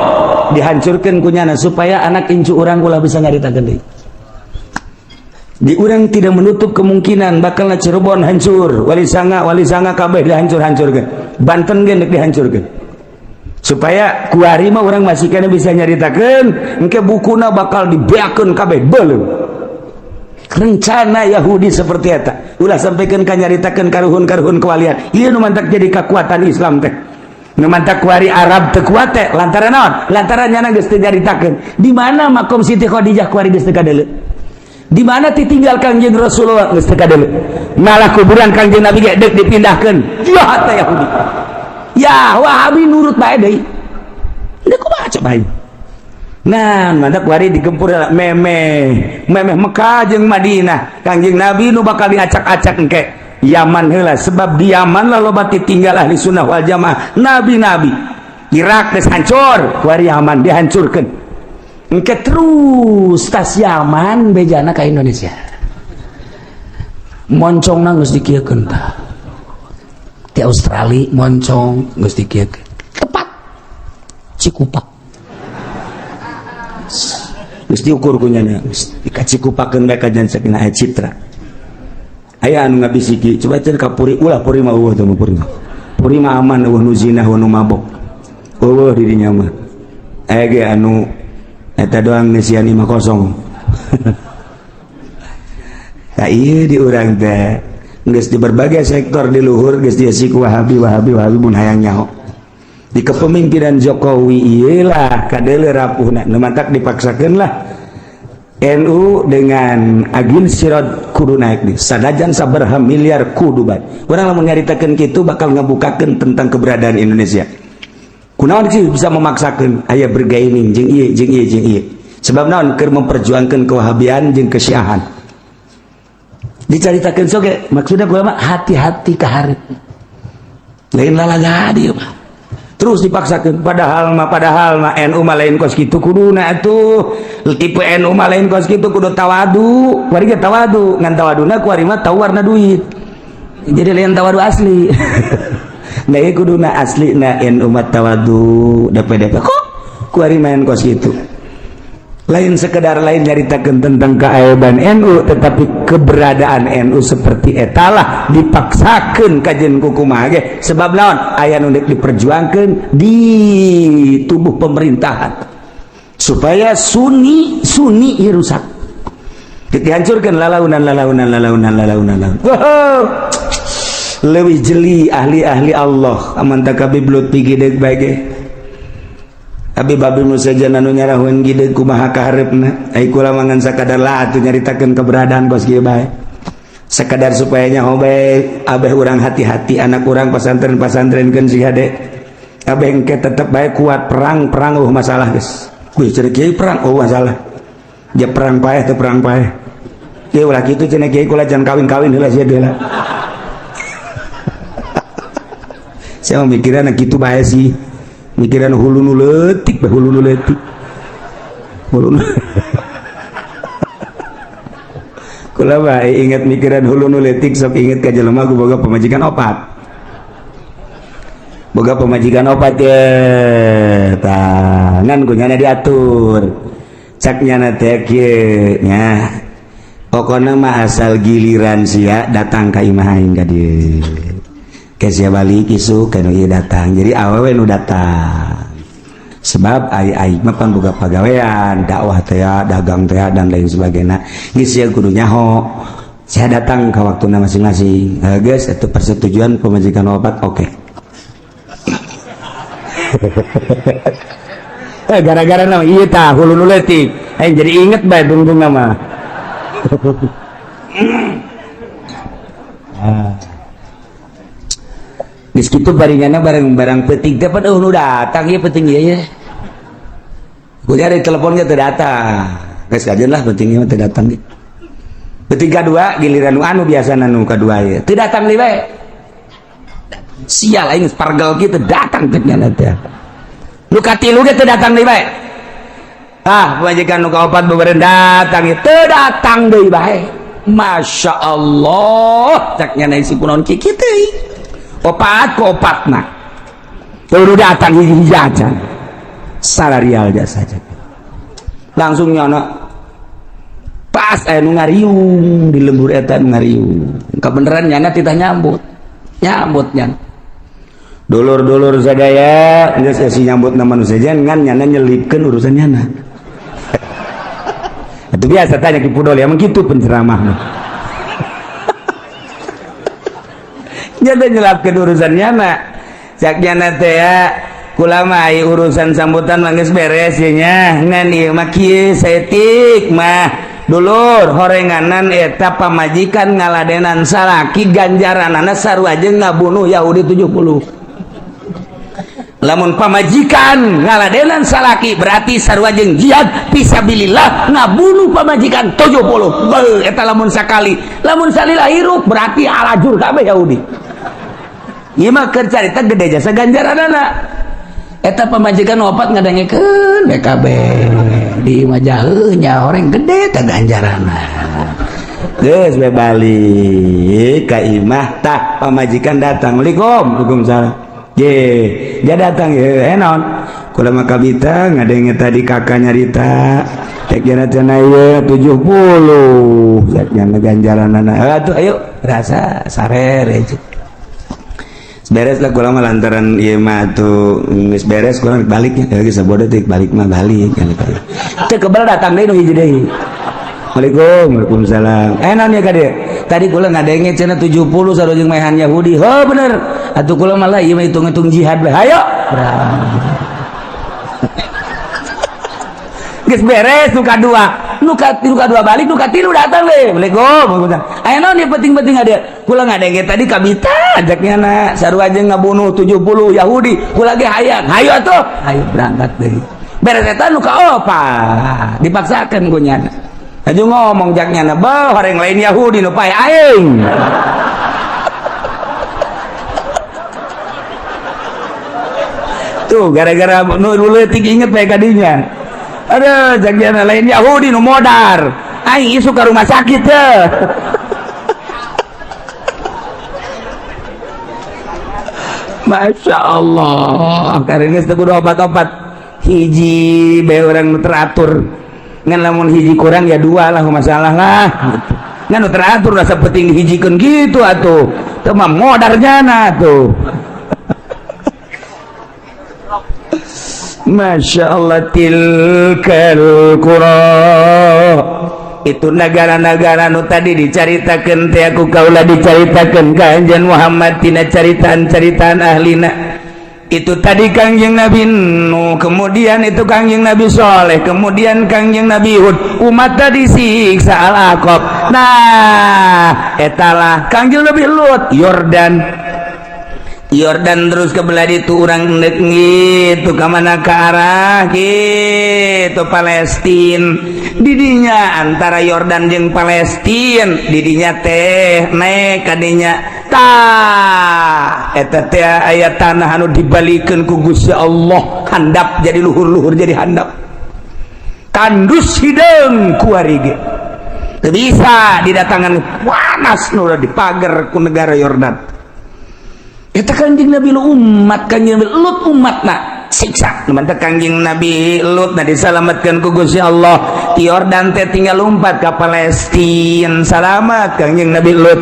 dihancurkan kunyana supaya anak incu urang ulah bisa nyaritakeun deui. Di urang tidak menutup kemungkinan bakal Cirebon hancur, Wali Sanga, Wali Sanga kabeh dihancur-hancurkan, Banten ge dihancurkan, supaya kuari mah orang masih kena bisa nyaritakeun. Engke bukuna bakal dibeakeun kabeh, beuleum. Rencana Yahudi seperti eta, ulah sampaikan ka nyaritakeun karuhun-karuhun kewalian. Ieu nu mantak jadi kekuatan Islam teh, nu mantak kuari Arab teu kuat teh lantaran naon? Lantaran nyana geus teu nyaritakeun di mana makom Siti Khadijah. Kuari geus teu kadeuleu di mana ditinggal Kangjeng Rasulullah, geus teu kadeuleu. Malah kuburan Kangjeng Nabi ge deuk dipindahkeun. Jahat teh Yahudi ya, Wahabi nurut bae deui. Deuk kumaha coba? Nah, mantak kuari digempur memeh memeh Mekah jeung Madinah, Kangjeng Nabi nu bakal diacak-acak engke Yaman heula, sebab di Yaman lah loba tinggal ahli sunnah wal jamaah, nabi-nabi. Irak geus hancur, kuari Yaman dihancurkeun. Engke terus tas Yaman bejana ka Indonesia, moncong geus dikieukeun tah di Australia, moncong geus dikieukeun tepat Cikupa, geus diukur ku nyana, geus dikacikupakeun bae ka jan saking aya citra. Aya anu ngabisiki, coba cenah ka Puri, ulah Puri mah, eueuh teh mah. Puri mah, Puri mah aman, eueuh nu zina, eueuh nu mabok, eueuh di dinya mah. Aya ge anu eta doang, ngeusian imah kosong. Nah, iya, di urang teh geus di berbagai sektor di luhur geus diisi ku Wahabi, Wahabi, Wahabi. Mun hayang nyaho di kepemimpinan Jokowi, iyalah kadeuleu rapuhna. Nu mantak dipaksakeun lah NU dengan Agil Siraj kudu naik nih, sanajan sabaraha miliar kudu bae. Urang lamun nyaritakeun kitu bakal ngabukakeun tentang keberadaan Indonesia. Kunaon sih bisa memaksakeun aya bergaining jeung ieu jeung ieu jeung ieu? Sebab naon? Keur memperjuangkan kewahabian jeung kesyiahan dicaritakeun soge. Maksudnya gua mah hati-hati ka hareup, lain lalaga dieu mah terus dipaksakan. Padahal mah NU mah lain kos kitu kuduna atuh. Tipe NU mah lain kos kitu, kudu tawadu. Kuari ge tawadu, ngan tawaduna kuari mah tahu warna duit, jadi lain tawadu asli. Nah, ieu kuduna asli na NU mah tawadu DPDP, kok kuari main kos kitu. Lain sekedar lain nyaritakeun tentang keaiban NU, tetapi keberadaan NU seperti etalah dipaksakeun kajen ku kumaha ge, sebab naon aya nu diperjuangkeun di tubuh pemerintahan supaya Sunni Sunni ieu rusak, dihancurkan lalaunan lalaunan lalaunan lalaunan lalaunan. Wow. Leuwih jeli ahli-ahli Allah aman takabib lutfi gideg bae ge. Abi babi musajan anu nyarahun gideg kumaha kaharepna. Ai kula mangan sakadar lah atuh nyaritakeun keberadaan kos kieu bae. Sekadar supaya nyaho bae abeh urang hati-hati anak urang pasantren-pasantrenkeun si hade. Abeh engke tetep bae kuat perang-perang eueuh masalah geus. Kuy cenah kiai perang eueuh masalah. Dia perang paeh teu perang paeh. Kieu ulah kitu cenah kiai kula jangan kawin-kawin heula sia heula. Saya mau mikiran gitu bae sih, mikiran hulu nu leutik bae, hulu nu leutik hulu nu kula bae ingat mikiran hulu nu leutik, sok inget ka jelema ku boga pamajikan opat, boga pamajikan opat ye tah ngan ku nyana diatur cak nyana teh kieu nya, pokona mah asal giliran sia datang ka imah aing ka dieu. Sia balik isuk kan ieu datang, jadi awewe nu datang sebab ai ai mah pan boga pagawean dakwah teh, dagang teh dan lain sebagainya, geus sia kudu nyaho sia datang ka waktuna masing-masing. Geus itu persetujuan pemajikan opat, oke. Gara-gara nama ieu tah hulu nu leutik aing jadi inget bae tungtung nama. Geus kitu baringanna bareng-barang peuting teh pan eueuh nu datang ieu peuting ieu ye. Kuliah di teleponnya teu datang. Geus kajeun lah peuting ieu mah teu datang ge. Peuting kadua giliran nu anu biasana nu kadua ieu. Teu datang deui bae. Sial aing geus pargel kieu teu datang teh nyana teh. Nu katilu ge teu datang deui bae. Ah, pamajikan nu kaopat beureun datang ieu teu datang deui bae. Masya Allah, cak nyana isi kunaon kieu teuing. Opat ke opatna baru datang hiji-hiji aja salarial jasa saja langsung nyono pas aya nu ngariung di lembur eta nu ngariung kebeneran nyana titah nyambut nyambut nyan dulur-dulur sadaya geus esi nyambut na manusia ngan nyana nyelipkeun urusan nyana. Itu biasa tanya ki pudol emang kitu penceramah mah. Nyata nyelapkeun urusan nyana cak nyana teh ya kula mah ai urusan sambutan mah geus beres ye nya ngan ieu mah kieu saeutik mah dulur horenganan eta pamajikan ngaladenan salaki ganjaranana sarua jeung ngabunuh Yahudi 70. Lamun pamajikan ngaladenan salaki berarti sarua jeung jihad fisabilillah ngabunuh pamajikan 70. Beuh eta lamun sakali, lamun salila hirup berarti alajur kabeh Yahudi. Ieu mah keur carita gede jasa ganjaranana. Eta pamajikan opat ngadengekeun BKB di imah jaheuh nya horeng gede teh ganjaranna. Geus we balik ka imah tah pamajikan datang. Waalaikum, waalaikumsalam. Ye, dia datang ye, naon? Kula mah kabita ngadenge tadi kakak nyarita cek jana cenah ieu 70 cek jana ganjaranana. Atuh ayo rasa sarere. Beres lah kula mah lantaran ieu mah atuh geus beres kula balik nya geus sabodo teh balik mah balik. Teu kebel datang deui nu hiji deui. Waalaikum, waalaikumsalam. Naon ya ka dieu? Tadi kula ngadenge cenah 70 sarua jeung maehan Yahudi. Heuh bener. Atuh kula malah ieu mah hitung-hitung jihad bae. Hayo. Geus beres nu kadua. Nu kadua balik, nu katilu datang deui. Waalaikum. Aya naon ieu penting-penting ada. Kula ngadenge tadi kabita ajaknya na sarua jeung ngabunuh 70 Yahudi. Kula ge hayang. Hayo atuh. Hayo berangkat deui. Beres eta nu kaopat. Dipaksakeun ku nyana. Aju ngomong jaknya na beuh horeng lain Yahudi nu pae aing. Tuh gara-gara nu leutik inget bae kadinya. Aduh jaknya lain Yahudi nu modar. Aing isuk ka rumah sakit teh. Masya Allah, karena geus teu kudu obat-obat. Hiji bae urang nu teratur. Ngan lamun hiji kurang ya dua lah, masalah lah gitu. Ngan nu teratur rasa penting dihijikeun gitu atuh. Teu mah modar jana tuh. Masya Allah, tilkal qura, itu negara-negara nu tadi dicaritakeun teh aku kaula, dicaritakeun ka anjeun Muhammad tina caritaan-caritaan ahlina. Itu tadi Kangjeng Nabi Nuh, kemudian itu Kangjeng Nabi Soleh, kemudian Kangjeng Nabi Hud, umat tadi siksa Al-Aqab. Nah, etalah Kangjeng Nabi Lut, Yordan. Yordan terus ke belah itu orang gitu ke mana, ke arah gitu Palestin. Didinya antara Yordan jeung Palestin didinya teh naik kadinya. Tah, eta teh aya tanah anu dibalikeun ku Gusti Allah handap jadi luhur-luhur, jadi handap tandus hideung kuari ge teu bisa didatangan, panas nu dipagar ku negara Yordan. Eta Kanjeng Nabi Lut, umat Kanjeng Nabi Lut, umatna siksa. Nu mantep Kanjeng Nabi Lut na disalamatkan ku Gusti Allah ti Yordan teh tinggal lompat ka Palestina, salamat Kanjeng Nabi Lut,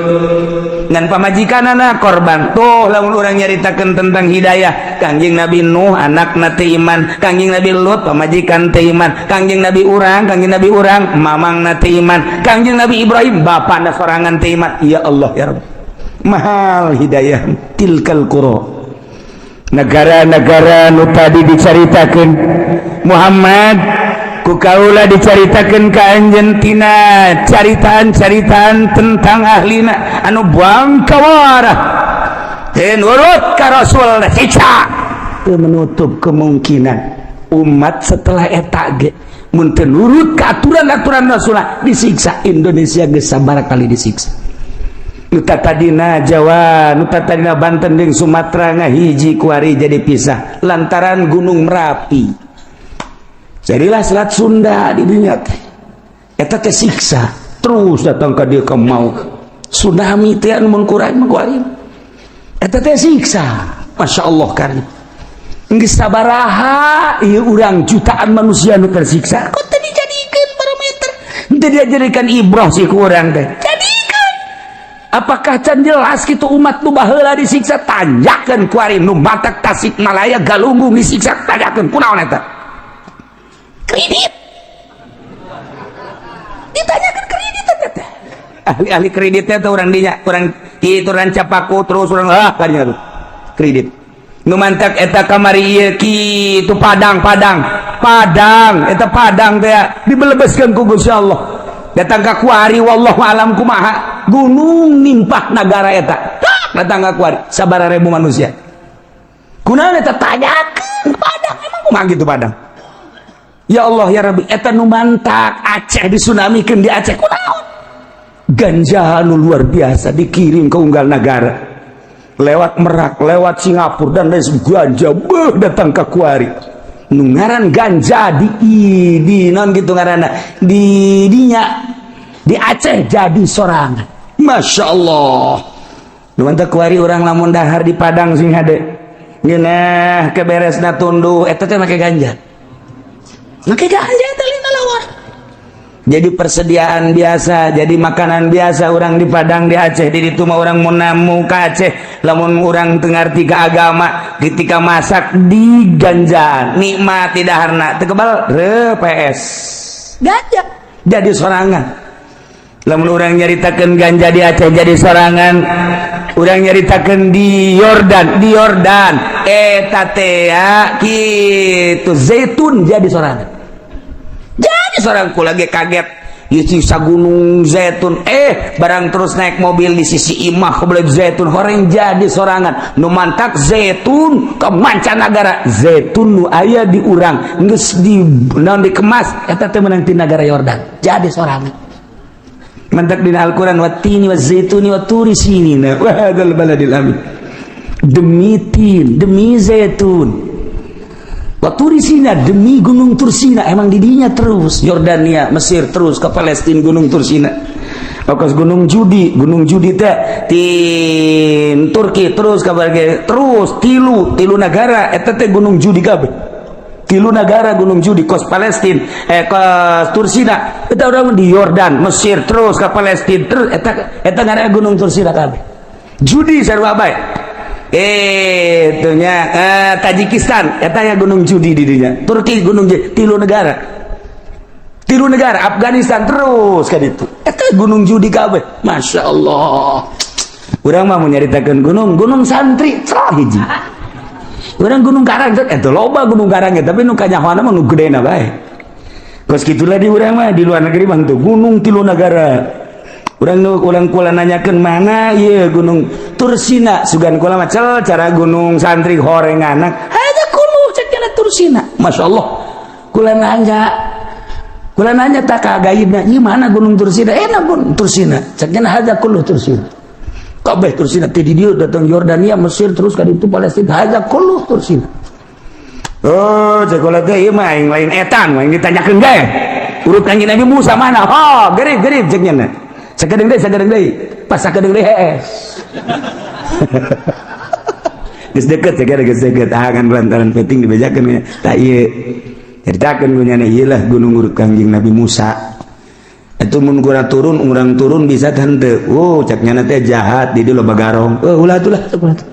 ngan pamajikanana korban. Tuh, lamun urang nyaritakeun tentang hidayah, Kanjeng Nabi Nuh anakna teh iman, Kanjeng Nabi Lut pamajikan teh iman, Kanjeng Nabi urang, Kanjeng Nabi urang mamangna teh iman, Kanjeng Nabi Ibrahim bapana sorangan teh iman. Ya Allah, ya Rabb, mahal hidayah. Tilkal qura, negara-negara nu tadi dicaritakeun Muhammad ku kaula, dicaritakeun ka anjeun tina caritaan-caritaan tentang ahlina anu bangkawarah teu nurut ka Rasul, siksa. Teu menutup kemungkinan umat setelah eta ge mun teu nurut ka aturan-aturan Rasul disiksa. Indonesia geus sabaraha kali disiksa. Nu tadina Jawa, nu tadina Banten jeung Sumatera ngahiji, kuari jadi pisah lantaran Gunung Merapi, jadilah Selat Sunda di dunia teh. Eta teh siksa terus datang ka dieu, ka mau tsunami teh anu mun kurang mah kuari eta teh siksa. Masya Allah karim, geus sabaraha ieu urang jutaan manusia nu tersiksa, kok teu dijadikeun parameter, teu dijadikan ibrah sih ku urang teh? Jadikan. Apakah can jelas gitu umat nu baheula disiksa? Tanyakeun kuari nu matak Tasikmalaya, Galunggung disiksa, tanyakeun kunaon eta kredit. Ditanyakan kredit eta teh, ahli-ahli kreditnya tuh orang dinya, orang kitu Rancapaku terus orang ah kadinya tuh kredit. Nu mantak eta kamari ieu kitu Padang, Padang, Padang eta, Padang teh dibelebeskeun ku Gusti Allah datang ka kuari. Wallahu alam kumaha gunung nimpah nagara eta datang ka kuari sabaraha ribu manusia, kunaon eta? Tanyakeun Padang emang kumaha gitu Padang. Ya Allah, ya Rabbi, eta nu mantak Aceh disunamikeun di Aceh kunaon? Ganja nu luar biasa dikirim ke unggal negara lewat Merak, lewat Singapura dan lain sebagainya. Ganja beuh datang ke kuari, nu ngaran ganja di non gitu ngaranna di dinya di Aceh jadi sorangan. Masya Allah, nu mantak kuari urang lamun dahar di Padang sing hade ngeunah keberesna tunduh eta teh make ganja, make ganja eta lina lawar. Jadi persediaan biasa, jadi makanan biasa orang di Padang, di Aceh. Di itu mah orang mau namu ke Aceh, lamun orang tengar tiga agama, ketika masak di ganja nikmat tidak harna teu kebal PS ganja jadi sorangan. Lamun orang nyaritakeun ganja di Aceh jadi sorangan, urang nyaritakeun di Yordan, di Yordan eta teh kitu zaitun jadi sorangan, jadi seorang ku lagi kaget di sisa gunung zaitun, barang terus naik mobil di sisi imah kebelet zaitun horeng jadi sorangan. Nu mantak zaitun ke mancanagara, zaitun nu aya di urang geus di naon dikemas eta teh meunang ti negara Yordan jadi sorangan. Mantak dina Al-Qur'an wattini wazaituni waturi sinina wa hadzal baladil amin, demi tin, demi zaitun, Tursina, demi gunung Tursina. Emang didinya terus Yordania, Mesir, terus ke Palestina, gunung Tursina. Okas gunung Judi, gunung Judi teh tin Turki terus ke terus tilu tilu negara eta teh gunung Judi kabeh. Tilu negara Gunung Judi, kos Palestina, ke Tursina eta, urang di Yordan, Mesir, terus ke Palestina, terus eta eta ngaranna Gunung Tursina kabeh. Judi sarua bae. Itunya Tajikistan eta ya, Gunung Judi di dinya. Turki Gunung Judi, tilu negara. Tilu negara, Afghanistan, terus kan itu. Eta Gunung Judi kabeh. Masya Allah. Urang mah mau nyaritakeun gunung, Gunung Santri, cerah hiji. Urang Gunung Karang, itu loba Gunung Karang ya, tapi nu kanyahoana mah nu gedena bae. Kos kitulah di urang mah, di luar negeri mah tuh gunung tilu negara. Urang nu urang kula nanyakeun mana ieu Gunung Tursina, sugan kula mah cel cara Gunung Santri horenganak. Hanya kuno cek cenah Tursina. Masya Allah. Kula nanya, kula nanya tak ka gaibna, ieu mana Gunung Tursina? Enak Gunung Tursina. Cek cenah haja kullu Tursina. Kabeh Tursina ti di dieu datang Yordania, Mesir, terus ka ditu Palestina, haja kullu Tursina. Oh, cek kula teh ieu mah aing lain etan, aing ditanyakeun ge. Urut Kanjeng Nabi Musa mana? Oh, gerib gerib cek nya. Sakedeung deui, sakedeung deui. Pas sakedeung deui hees. Geus deket ya, geus deket. Ah kan lantaran penting dibejakeun tak ieu. Ceritakeun ku nyana ieu lah gunung urut Kanjeng Nabi Musa. Itu mun kurang turun, urang turun bisa henteu. Oh, cek nyana teh jahat di dieu loba garong. Oh, ulah atuh lah, ulah tuh.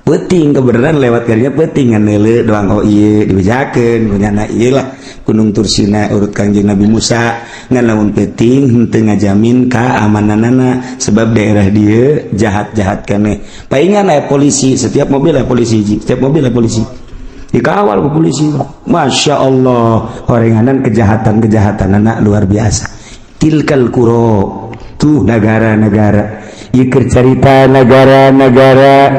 Peuting kebenaran lewat karinya peuting ngan neuleu doang, oh ieu dibejakeun ku nyana ieu lah Gunung Tursina urut Kanjeng Nabi Musa, ngan lamun peuting henteu ngajamin keamananana sebab daerah dieu jahat-jahat keneh. Paingan aya polisi, setiap mobil aya polisi hiji, setiap mobil aya polisi. Dikawal ku polisi. Masya Allah, horenganan kejahatan-kejahatan anak luar biasa. Tilkal qura, tuh negara-negara. Ieu carita negara-negara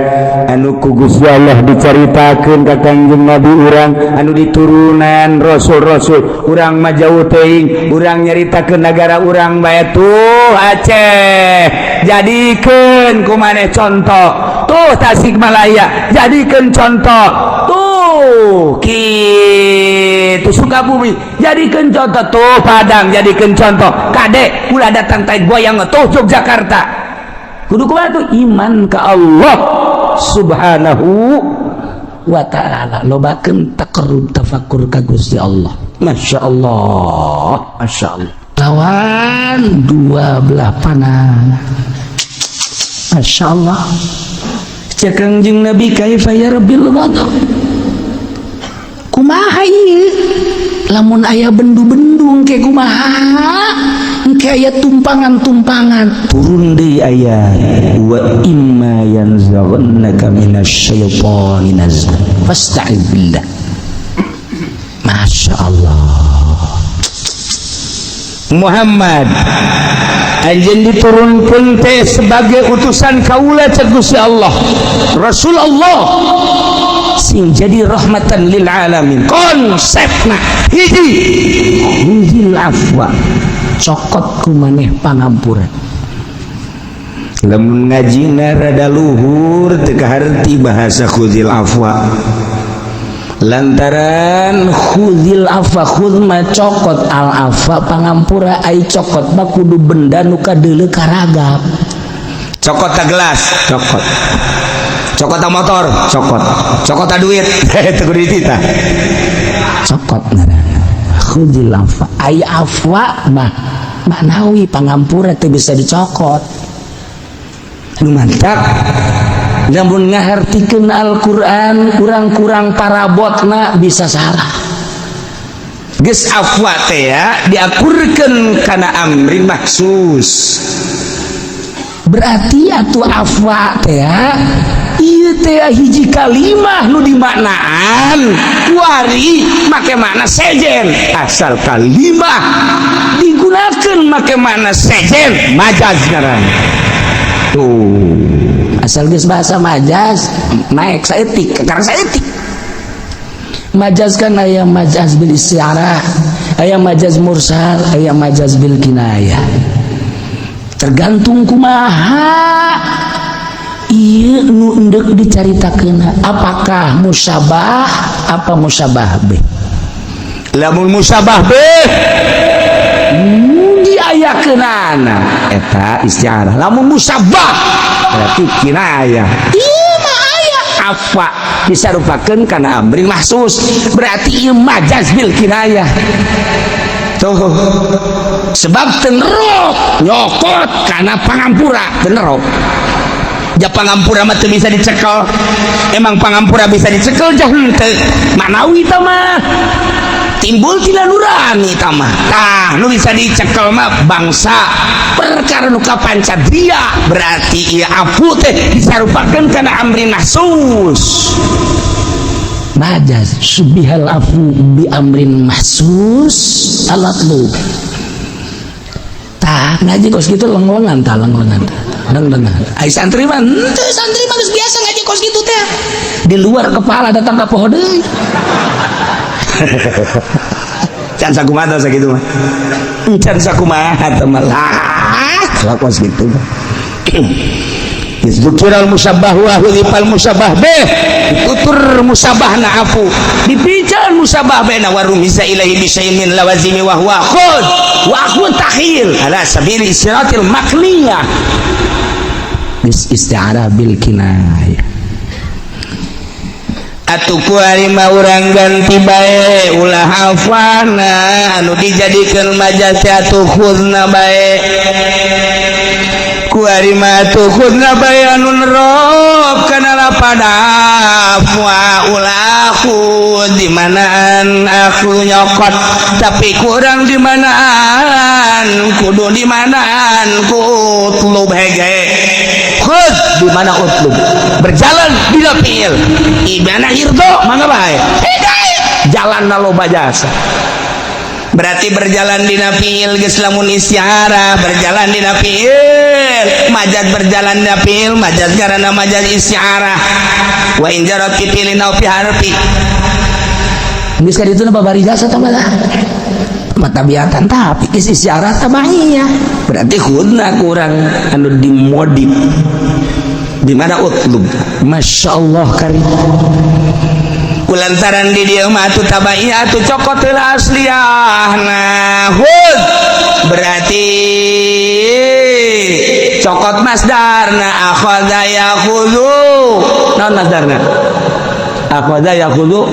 anu ku Gusti Allah dicaritakeun ka Kangjeng Nabi urang anu diturunan rasul-rasul. Urang mah jauh teuing, urang nyaritakeun negara urang bae. Tuh Aceh, jadikeun ku maneh contoh. Tuh Tasikmalaya, jadikeun contoh. Tuh kitu Sukabumi, jadikeun contoh. Tuh Padang, jadikeun contoh. Kade ulah datang tai goyang. Tuh Yogyakarta, kudu kumaha tuh? Iman ka Allah Subhanahu wa Ta'ala, lobakeun taqarrub tafakur ka Gusti Allah. Masya Allah, Masya Allah, lawan dua belah panah. Masya Allah, cek Kangjeng Nabi, kaifa yarbil ghadab, kumaha ieu lamun aya bendu-bendung ke, kumaha engke aya tumpangan-tumpangan? Turun deui aya wa imma yanzaghannaka minasyaitani nazghun fasta'id billah. Masya Allah, Muhammad, anjeun diturunkeun teh sebagai utusan kaula cek Gusti Allah, Rasul Allah sing jadi rahmatan lil alamin. Konsepna hiji, khuzil afwa, cokot ku maneh pangampura. Lamun ngajina rada luhur teu kaharti bahasa khuzil afwa, lantaran khuzil afwa, khuz mah cokot, al afwa pangampura. Ai cokot mah kudu benda nu kadeuleu karagap. Cokot ta gelas, cokot. Cokot ta motor, cokot. Cokot ta duit, teu kudu dititah. Cokot ngaranna khuzil afwa. Ai afwa mah manawi, pangampura teu bisa dicokot. Nu mantap lamun ngahartikeun Al-Qur'an kurang-kurang parabotna bisa salah. Geus afwa teh ya diakurkeun kana amrin mahsus. Berarti atuh afwa teh ya ieu teh hiji kalimah nu dimaknaan kuari make makna sejen. Asal kalimah digunakan make makna sejen, majaz ngaran tuh. Asal geus bahasa majaz naik saeutik, karena saeutik majaz kan aya majaz bil isti'arah, aya majaz mursal, aya majaz bil kinayah, tergantung kumaha ieu nu endek dicaritakeun, apakah musyabah apa musyabah bih. Lamun musyabah bih diayakeunana eta isti'arah, lamun musyabah berarti kinayah. Ieu mah aya Afa disarupakeun kana amrin mahsus, berarti ieu majaz bil kinayah tuh, sebab teu nerop nyokot kana pangampura. Teu nerop ja pangampura mah teu bisa dicekel. Emang pangampura bisa dicekel? Jah henteu manawi tah mah timbul tina nurani tah mah. Tah, nu bisa dicekel mah bangsa perkara nu kapancadria. Berarti ieu afu teh disarupakeun kana amrin mahsus. Majaz syubbihal afu bi amrin mahsus alatlu. Tah, ngaji kos gitu lenglengan, tah, lenglengan, lenglengan. Ai santri mah henteu, santri mah geus biasa ngaji kos gitu teh, di luar kepala datang ka poho deui. Can sakumaha sakitu mah, can sakumaha teh mah lah kos gitu. Dzukiral musabbah wa hudzifal musabbah bih, tutur musabahna afu, dipican musabah bena, wa rumisa ilaihi bi syai'in min lawazimi wa huwa khud wa akhun takhil ala sabili istiratil makliyah bis isti'arah bil kinayah. Atuh kuari mah urang ganti bae, ulah afana anu dijadikeun majaz teh, atuh khudna bae. Kuari mah atuh khudna bae anu nerop kana lapad afwa, ulah khud. Di manaan aku nyokot tapi kurang di manaan kudu, di manaan ku utlub hege. Khud di mana utlub berjalan di fiil ibana irdo mangga bae hege jalan na loba jasa. Berarti berjalan dina fiil geus lamun isti'arah berjalan dina fiil majaz, berjalan dina fiil majaz karena majaz isti'arah wa in jarat fi fi'lin aw fi harfi. Geus ka ditu babari jasa tah mah matabiatan, tapi geus isti'arah tabaiyah. Berarti khudna kurang anu dimodif di mana utlub. Masya Allah karim. Kulantaran di dieu mah atuh tabaiyah, atuh cokot heula asliyah. Nah, hud berarti cokot masdarna akhadha yakhudhu. Naon masdarna akhadha yakhudhu?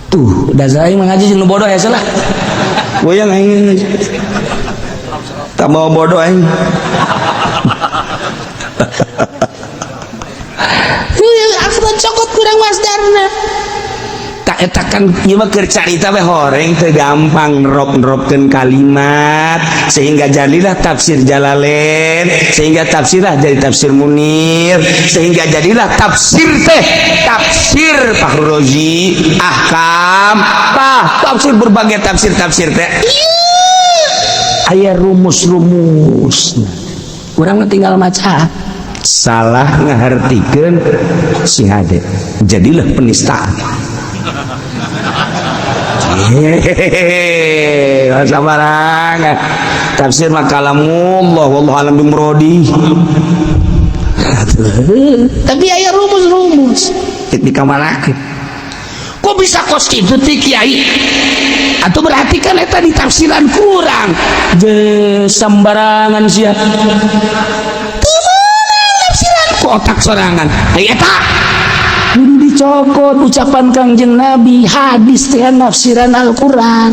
Tuh dasar aing ngaji jeung nu bodoh ya salah goyang aing, tak mau bodoh aing. Cokot kurang masdarna tak eta kan ieu mah keur carita we horeng teu gampang nerop-neropkeun kalimat sehingga jadilah tafsir Jalalain, sehingga tafsirlah jadi tafsir Munir, sehingga jadilah tafsir teh tafsir Fahrul Razi ahkam tah tafsir berbagai tafsir-tafsir teh aya rumus-rumus. Urang mah tinggal maca, salah ngahartikeun si hade jadilah penistaan. Hehehe, sabarangan tafsir mah kalamullah wallahu alam bi muradi, tapi aya rumus-rumus di kamalakeun. Kok bisa kos kitu ti kiai? Atau berarti kan eta ditafsiran kurang je sembarangan sia ku otak sorangan. Ai eta kudu dicokot ucapan Kangjeng Nabi, hadis teh nafsiran Al-Qur'an.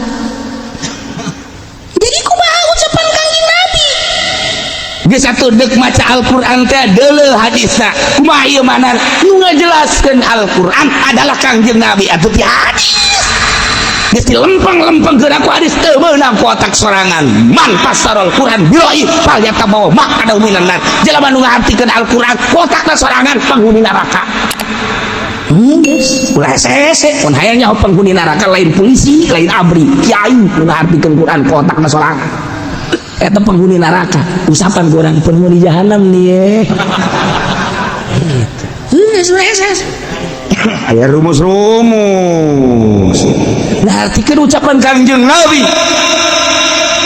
Jadi kumaha ucapan Kangjeng Nabi geus atuh deuk maca Al-Qur'an teh deuleu hadisna kumaha ieu mana nu ngajelaskeun Al-Qur'an adalah Kangjeng Nabi atuh ti hadis. Geus dilempeng-lempengkeun aku hadis teu meunang ku otak sorangan. Man fassaral Qur'an bi ra'yi falyatabawwa maq'adahu minan nar. Jelema nu ngahartikeun Al-Qur'an ku otakna sorangan penghuni neraka. Geus ulah hese-hese mun hayang nyaho penghuni neraka lain polisi, lain abri, kiai nu ngahartikeun Qur'an ku otakna sorangan. Eta penghuni neraka, usapan ku urang penghuni jahanam nih ye. Geus ulah hese-hese. Aya rumus-rumus. Nah, artikeun ucapan Kangjeng Nabi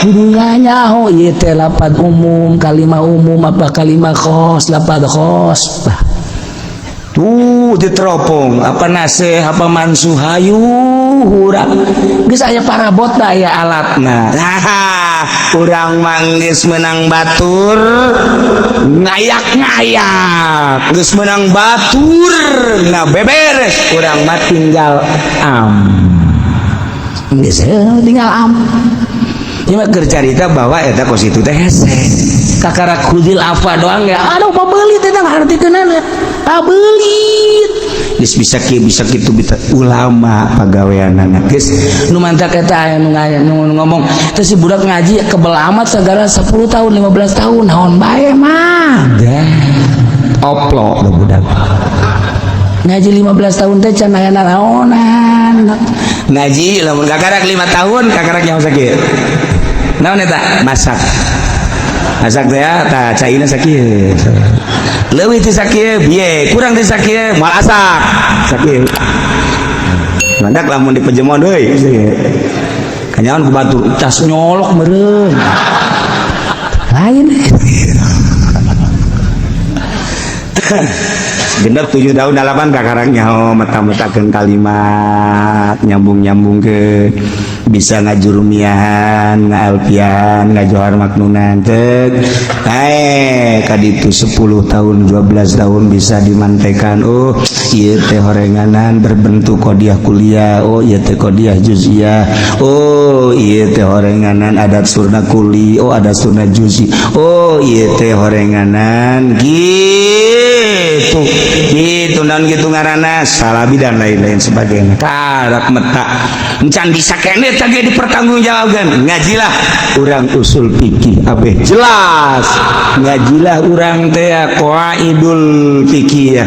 kudu nyaho ieu teh lapad umum, kalimah umum apa kalimah khos, lapad khos. Bah. Tuh diteropong apa nasih apa mansuh, hayu urang geus aya parabotna, aya alatna. Nah, urang mah geus meunang batur. Ngayak-ngayak geus menang batur, nah beberes urang mah tinggal am. Geus tinggal am. Ieu mah keur carita bahwa eta kos itu teh hese. Kakara khuzil afwa doang ya. Aduh, pabelit eta ngartikeunana. Pabelit. Geus bisa kieu, bisa kitu, bisa ulama pagaweanana. Geus nu mantak eta aya nu ngomong teh si budak ngaji kebel amat segala 10 tahun 15 tahun naon bae mah. Oplo budak. Ngaji 15 tahun teh can aya naonan. Ngaji lamun kakarak 5 tahun kakarak nyaho sakieu. Naon eta? Masak. Masak teh ya tah caina sakieu. Leuwih ti sakieu bieu, kurang ti sakieu moal asak. Sakieu. Mandak lamun dipejemon deui kanyawan ku batur tas nyolok meureun. Lain. Genep 7 tahun 8 kakarang nyaho meta-metakeun kalimat nyambung-nyambungkeun bisa ngajurumiahan, ngaalpian, ngajohar maknunan teh. Kaditu 10 tahun 12 tahun bisa dimantekan. Oh, ieu teh horenganan berbentuk qodiyah kuliah. Oh, ieu teh qodiyah juz'iyah. Oh, ieu teh horenganan adat surna kuli. Oh, adat surna juz'i. Oh, ieu teh horenganan gitu. Gitu naon gitu ngaranna salabi dan lain-lain sebagainya. Karak meta encan bisa kene teh dipertanggungjawabkan. Ngajilah urang usul fikih abeh jelas. Ngajilah urang teh qaidul fikih ya.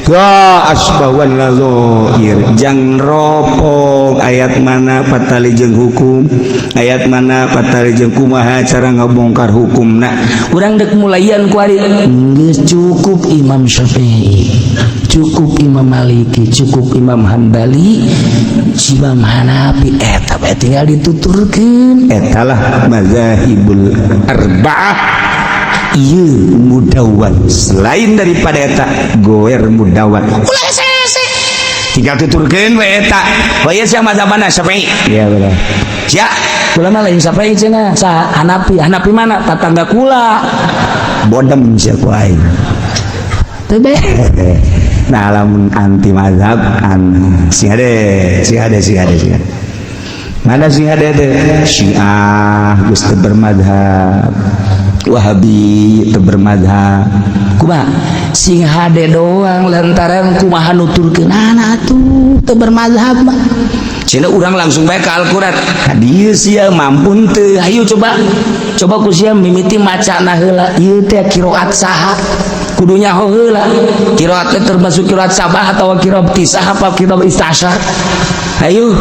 Ga asbawan nazoir jang ropong ayat mana patali jeung hukum, ayat mana patali jeung kumaha cara ngabongkar hukumna. Urang dek mulayan kuari geus cukup Imam Syafi'i, cukup Imam Maliki, cukup Imam Hambali, Imam Hanafi eta bae tinggal dituturkeun. Eta lah mazahibul arba'ah. Ieu mudawwan selain daripada eta goer mudawwan ulah hese tinggal tuturkeun we eta. Wa ieu sia mazhab mana? Syafi'i. Iya benar. Sia kula mah lain Syafi'i cenah, saha? Hanafi. Hanafi mana? Tatangga kula. Bodem sia ku aing. Teu be. Nah lamun anti mazhab an sing hade sing hade sing hade sing hade. Mana sing hade teh? Syiah geus teu bermadhab. Wahabi teu bermadhab. Kumaha? Sing hade doang lantaran kumaha nuturkeunana atuh teu bermadhab mah. Cenah urang langsung bae ka Al-Qur'an. Ka dieu sia mampun teu. Hayu coba. Coba ku sia mimiti macana heula. Ieu teh qiraat saha? Kudu nyaho heula. Qiraat teh termasuk qiraat sabah atawa qiraat tisah apa qiraat istasyar? Ayo,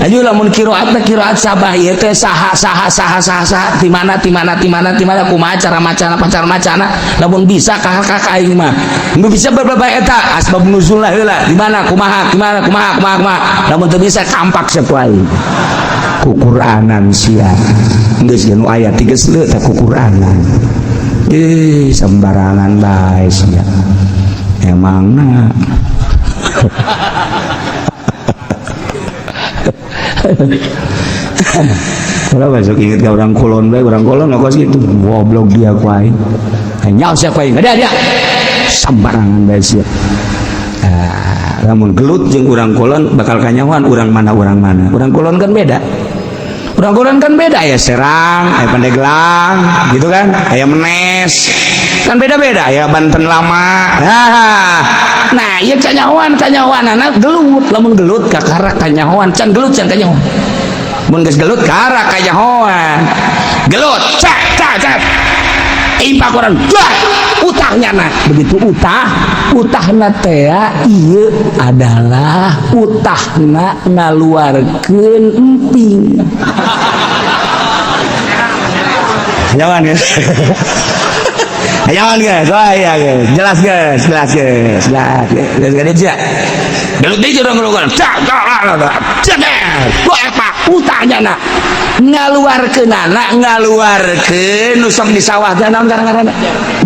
ayo lamun qiraatna qiraat sabah ieu teh saha saha saha saha saha di mana di mana di mana di mana kumaha cara macana pacar macana lamun bisa ka ka aing mah. Nu bisa beberapa eta asbab nuzulna heula di mana kumaha kumaha kumaha kumaha kumaha lamun teu bisa kampak sapu aing. Ku Qur'anan sia. Geus nu aya tiga leuh teh ku Qur'anan. Ih sembarangan bae sia. Emangna kalau besok inget ke orang kulon bae, orang kulon kos gitu goblok dia ku aing. Nyaho sia ku aing. Ada dia. Sembarangan bae sia. Lamun gelut jeung urang kulon bakal kanyahoan urang mana urang mana. Urang kulon kan beda. Urang kulon kan beda ya Serang, aya Pandeglang gitu kan, aya Menes. Kan beda-beda ya Banten lama. Nah, ieu kanyahoan kanyahoanana gelut, lamun gelut kakara kanyahoan, can gelut can kanyahoan. Mun geus gelut kakara kanyahoan. Gelut, cak cak cak. Impak urang, dah utahnya nah. Begitu utah, utahna teh ieu adalah utahna ngaluarkeun emping. Kanyahoan geus. Ayo guys, oh iya guys, jelas guys, jelas guys, jelas guys, guys, guys, gelut deui urang gelut, cak cak cak, gua apa utahnya nak ngaluarkeun anak ngaluarkeun nu sok di sawah teh naon ngaran-ngaranna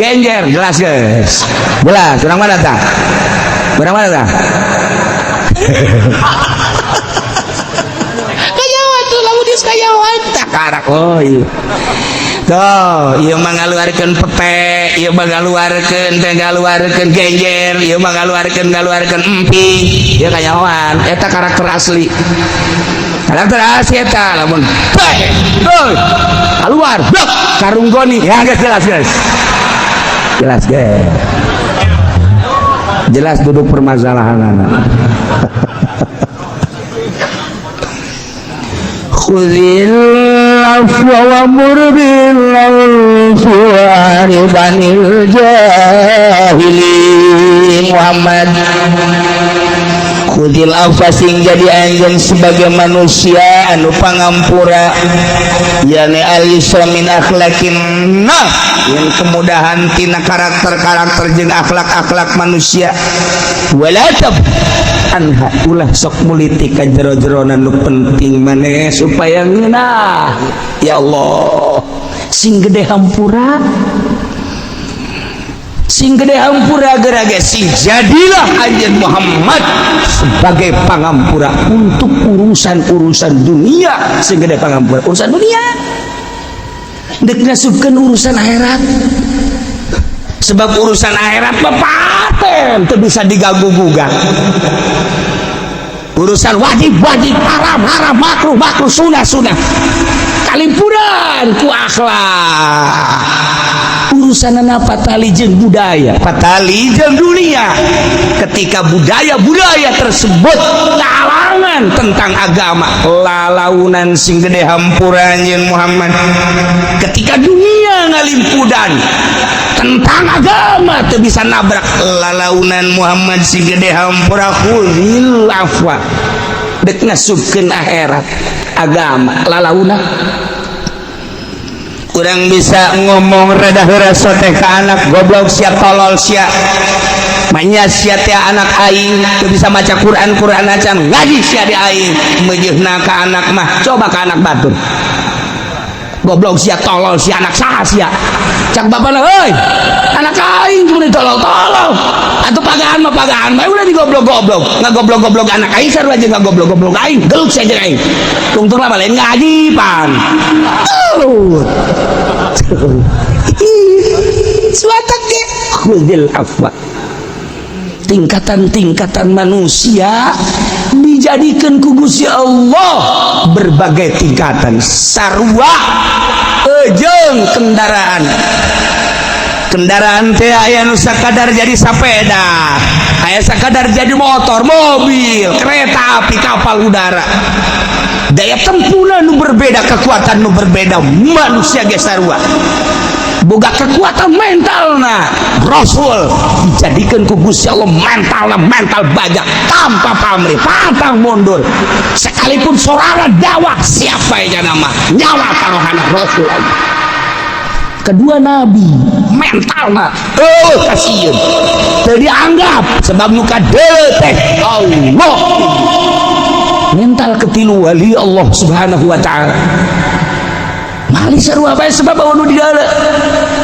genjer, jelas guys, jelas, urang mana tah? Urang mana tah? Kanyahoan tuh lamun geus kanyahoan tah karak, oh iya. Tuh, ieu mah ngaluarkeun pepe, ieu mah ngaluarkeun teh ngaluarkeun genjer, ieu mah ngaluarkeun ngaluarkeun emping. Ieu kanyahoan, eta karakter asli. Karakter asli eta lamun hei, hei, keluar, blok, karung goni. Ya geus jelas, guys. Jelas, guys. Jelas duduk permasalahan anak. Khudhil afwa wa'mur bil 'urfi wa'rid 'anil jahilin. Muhammad, khudhil afwa, sing jadi anjeun sebagai manusia anu pangampura, yani al-yusra min akhlaqin nah, yang kemudahan tina karakter-karakter jeung akhlak-akhlak manusia. Wala tab anha, ulah sok mulitik ka jero-jerona nu penting maneh supaya ngeunah. Ya Allah, sing gede hampura, sing gede hampura geura ge sing jadilah anjeun Muhammad sebagai pangampura untuk urusan-urusan dunia. Sing gede pangampura urusan dunia, dek ngasupkeun urusan akhirat, sebab urusan akhirat mah paten teu bisa diganggu gugat. Urusan wajib wajib, haram haram, makruh makruh, sunah sunah, kalimpuran ku akhlak. Urusan patali jeung budaya, patali jeung dunia. Ketika budaya-budaya tersebut kalangan tentang agama, lalaunan sing gede hampura anjeun Muhammad. Ketika dunia ngalimpudan tentang agama teu bisa nabrak, lalaunan Muhammad sing gede hampura. Khudhil afwa, dek ngasupkeun akhirat agama lalaunan. Kurang bisa ngomong rada heureuy teh ka anak, goblok sia, tolol sia, manya sia teh anak aing teu bisa maca Quran, Quran acan ngaji sia di aing meujeuhna ka anak mah. Coba ka anak batur, goblok sia, tolol sia, anak saha sia? Cak bapana, "Heuy, anak aing cuma ditolol-tolol atuh, pagaan mah pagaan mah, udah digoblok-goblok, ngagoblok-goblok anak aing sarua jeung ngagoblok-goblok aing, gelut sia jeung aing." Tungtung lah lain ngaji pan. Gelut. Suatak ge khudil afwa, tingkatan-tingkatan manusia dijadikan ku Gusti Allah berbagai tingkatan, sarua ejeng kendaraan. Kendaraan teh aya nu sakadar jadi sepeda, aya sakadar jadi motor, mobil, kereta api, kapal udara. Daya tempuhna nu berbeda, kekuatan nu berbeda. Manusia ge sarua boga kekuatan mental. Nah, Rasul dijadikan ku Gusti Allah mentalna mental baja, tanpa pamrih, pantang mundur sekalipun sorangan dakwah. Siapa yang nama nyawa taruhan Rasul Allah. Kedua nabi mentalna oh kasihan teu dianggap sebab nu kadeuleu teh Allah. Mental ketilu wali Allah Subhanahu wa Ta'ala. Mali sarua bae, sebab nu di dieu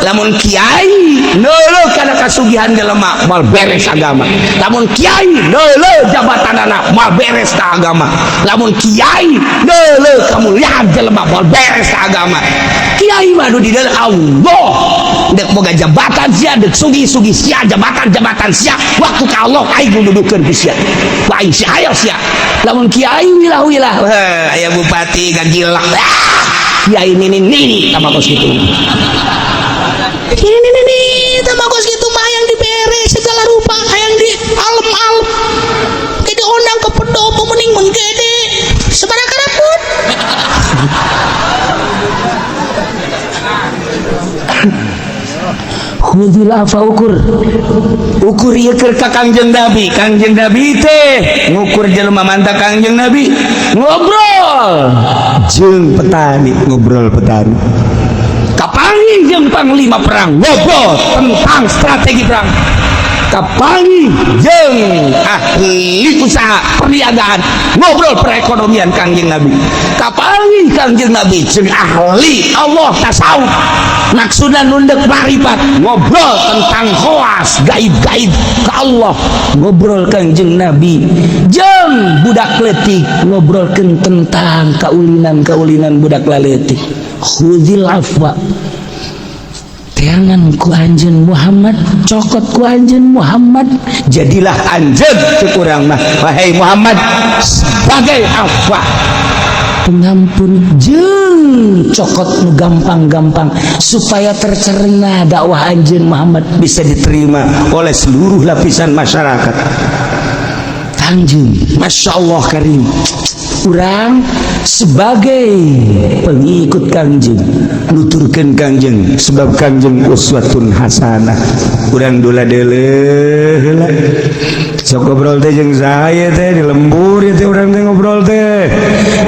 lamun kiai neuleuh kana kasugihan jelema moal beres agama, lamun kiai neuleuh jabatan anak moal beres ka agama, lamun kiai neuleuh kamuliaan jelema moal beres ka agama. Kiai mah nu di dieu Allah. Dek boga jabatan sia, dek sugih-sugih sia, jabatan-jabatan sia, waktu ka Allah aing nu dudukeun ku sia, ku aing sia, ayo sia. Lamun kiai wilah-wilah, heh, aya bupati gagilak, ah, kiai nini nini sama kos gitu, ini nih nih sama kos gitu mah yang dibere segala rupa, yang di alem-alem kayak diundang ke pendopo mending menggede sebarang karapun. Khudil afa, ukur ukur ieu keur ka Kangjeng Nabi. Kangjeng Nabi teh ngukur jelema mantap. Kangjeng Nabi ngobrol jeung petani, ngobrol petani, kapanggih jeung panglima perang, ngobrol tentang strategi perang, kapanggih jeung ahli usaha perniagaan, ngobrol perekonomian. Kangjeng Nabi kapanggih, Kangjeng Nabi jeung ahli Allah tasawuf, maksudna nundek marifat, ngobrol tentang khawas gaib-gaib ke Allah. Ngobrol Kangjeng Nabi jeung budak leutik, ngobrolkeun tentang kaulinan-kaulinan budak laletik. Khuzil afwa. Teangan ku anjeun Muhammad, cokot ku anjeun Muhammad, jadilah anjeun cek urang mah wahai Muhammad sebagai apa pengampun jeung cokot nu gampang-gampang supaya tercerna dakwah anjeun Muhammad bisa diterima oleh seluruh lapisan masyarakat. Kangjeng Masya Allah Karim, urang sebagai pengikut Kangjeng nuturkeun Kangjeng sebab Kangjeng uswatun hasanah. Urang dula deuleuh heula sok ngobrol teh jeung saya teh di lembur ieu teh urang teh ngobrol teh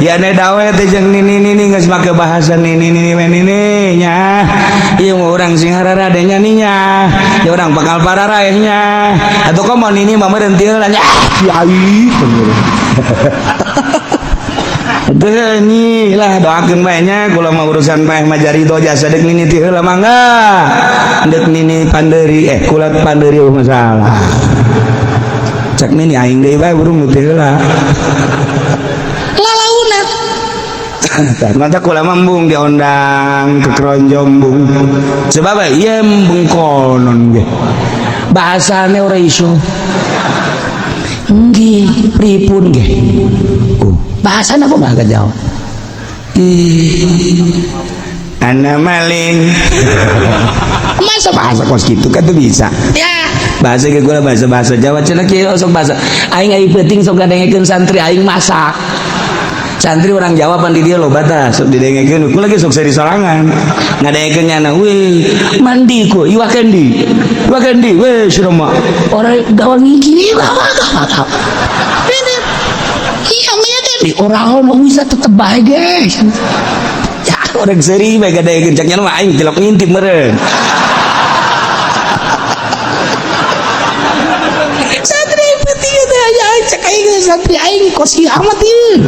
ya ne dawe teh jeung nini nini geus make bahasa nini nini we nini nya ieu mah urang sing hararade nya nya ya urang bakal pararaeh nya atuh komo nini mah meureun teu nya kiai. Teu nyi lah doakeun bae nya kula mah urusan paeh mah jari do jasa deuk nini ti heula mangga deuk nini pandeuri kula pandeuri masalah cek nini aing deui bae burung nu teu heula Lalaunan. Tah mata kula mah embung diondang ke keronjong bung sebab ieu embung konon ge bahasane ora iso nggih pripun ge bahasana kumaha ka jawab ih ana maling Masa bahasa kos gitu kan tuh bisa ya bahasa ge kula bahasa bahasa Jawa cenah kieu sok bahasa aing aing penting sok ngadengekeun santri aing masak santri orang Jawa pan di dia loba tah sok didengekeun kula ge sok seri sorangan ngadengekeun nyana weh mandi ku iwak kendi iwak kendi weh siroma orang gawang gini gawang gawang ini. Iya, iya kan. di orang ono bisa tetep bae guys ya orang seri bae ngadengekeun cak nyana mah aing tilok ngintip meureun Santri penting itu aja cek aing santri aing kos ieu amat ieu.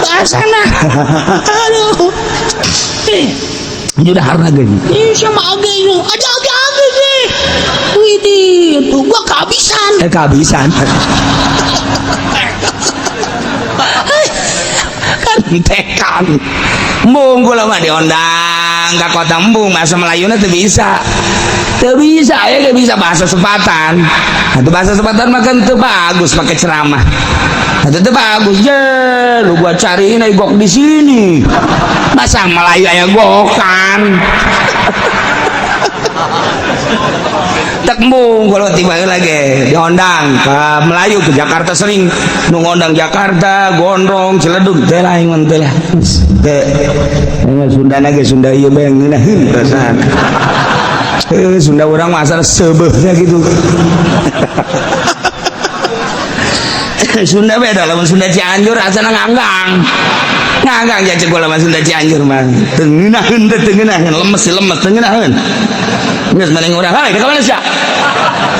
Bahasana. Aduh. Udah harna ge Ih, sama age ieu. Aja age age ge. Widih, tuh gua kehabisan. Kehabisan Kan tekan embung kula mah diondang ka kota embung bahasa Melayuna teu bisa teu bisa aya ge bisa bahasa sepatan atuh bahasa sepatan mah kan teu bagus pakai ceramah atuh teu bagus je lu gua cariin aya gok di sini masa Melayu aya gokan tek embung kalau tiba lagi diondang ke Melayu ke Jakarta sering nu ngondang Jakarta Gondrong Ciledug teh lah aing mah teh lah teh aing mah Sundana ge Sunda ieu bae ngeunaheun perasaan Sunda urang mah asal seubeuhna gitu Sunda beda lamun Sunda Cianjur asalna nganggang nganggang ja cek lamun Sunda Cianjur mah teu ngeunaheun teh teu ngeunaheun lemes sih lemes teu ngeunaheun geus maning urang hei ka mana sia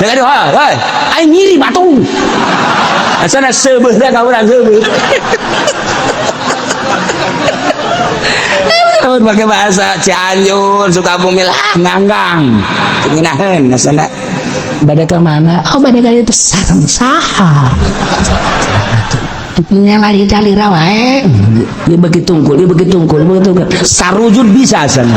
Deuk aduh hei aing ngiri batu asana seubeuh teh ka urang seubeuh Lamun pakai bahasa Cianjur Sukabumi lah nganggang teu ngeunaheun asana bade ka mana oh bade ka itu sareng saha. Nyala calira wae. Dia bagi tungkul, dia bagi tungkul, dia bagi tungkul. Sarujud bisa asana.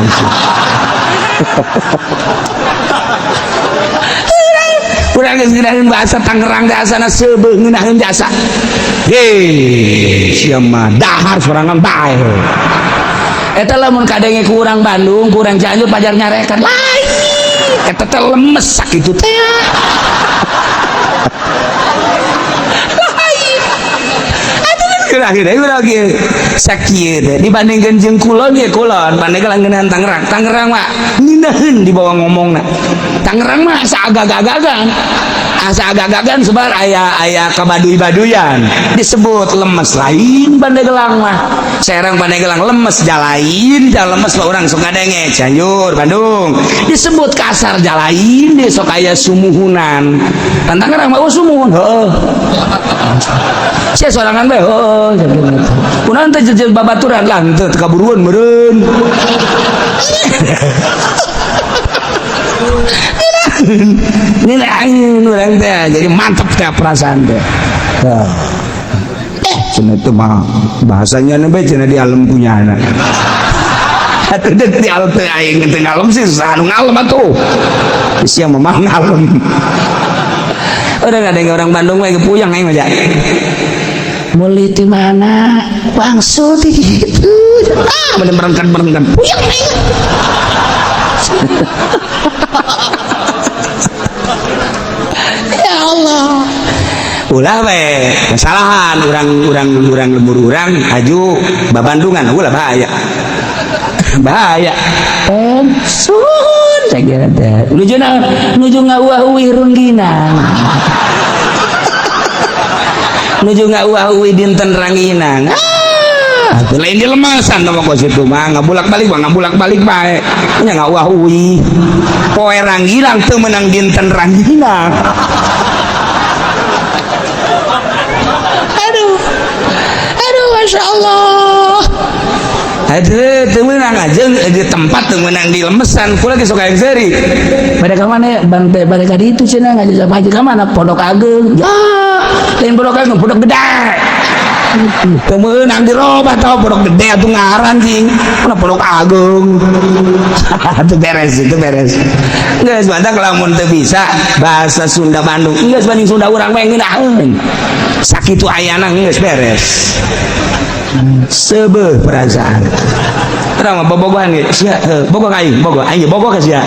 Urang geus ngeunaheun bahasa Tangerang teh asana seubeuh ngeunaheun jasa. Hei, sia mah dahar sorangan bae. Eta lamun kadenge ku urang Bandung, ku urang Cianjur pajar nyarekan. Lain. Eta teh lemes sakitu teh. Lain. Atuh akhirnya urang ge sakieu teh dibandingkeun jeung kulon ge kulon, Pandeglang ngeunaheun Tangerang. Tangerang mah ngeunaheun dibawa ngomongna. Tangerang mah asa agak-agagan. Asa agak-agagan sebar aya aya kabaduy-baduyan disebut lemes lain Pandeglang mah. Serang Pandeglang lemes jalain, ja lemes mah urang sok ngadenge Cianjur, Bandung. Disebut kasar jalain deh sok aya sumuhunan. Pan Tangerang mah oh sumuhun, heuh. Sia sorangan bae heuh. Kunaon teh jeung babaturan lah henteu teu kaburuan meureun. Ini lain urang teh jadi mantep teh perasaan teh. Cenah teh mah bahasanya bae cenah di alam punya anak. Atuh deuk di teu aing teu ngalem sih, saha nu ngalem atuh? Sia mah ngalem. Udah nggak ada yang orang Bandung mah puyeng aing mah. Mulai di mana wangsul di gitu. Ah, bener berengkan berengkan. Puyeng aing. Ya Allah. Ulah we kesalahan urang-urang urang lembur urang haju babandungan, ulah, bahaya bahaya. Suhun saya kira teh nuju naon, nuju ngauah-uih rengginang, nuju ngauah-uih dinten ranginang. Ah, atuh lain di lemasan mah kos itu mah, ngabulak balik mah, ngabulak balik bae nya, ngauah-uih poe rangginang teu meunang dinten rangginang. Aduh. Aduh, Masya Allah. Aduh, teu meunang aja di tempat, teu meunang di lemesan. Kula ge sok hayang seuri. Pada ka mana bang teh? Pada ka ditu cenah ngaji sama haji ka mana? Pondok Ageng ya, lain Pondok Ageng, Pondok Gede. Teu meunang dirobah tau Pondok Gede atuh ngaran cing. Mana Pondok Ageng. Itu beres, itu beres. Geus badak lamun teu bisa bahasa Sunda Bandung. Geus banding Sunda urang mah ngeunaheun. Sakitu ayana geus beres. Seubeuh perasaan. Urang mah bobogohan ge. Sia bogoh ka aing, bogoh. Aing ge bogoh ka sia.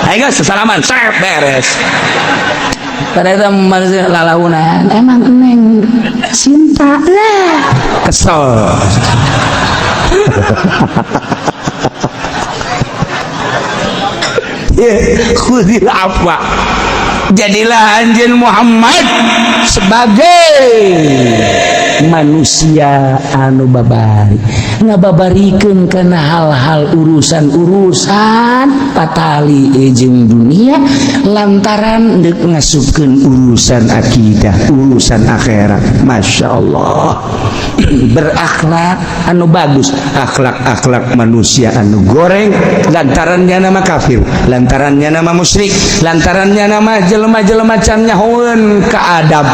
Aing geus sasalaman, sep beres. Pada itu manusia lalaunan emang neng cinta lah. Kesel. Ya, khudil afwa. Jadilah anjeun Muhammad sebagai manusia anu babari, ngababarikeun kana hal-hal urusan-urusan patali jeung dunia lantaran deuk ngasupkeun urusan akidah, urusan akhirat. Masya Allah. Berakhlak anu bagus, akhlak-akhlak manusia anu goreng lantarannya nama kafir, lantarannya nama musyrik, lantarannya nama jelema-jelema can nyahoeun ka adab.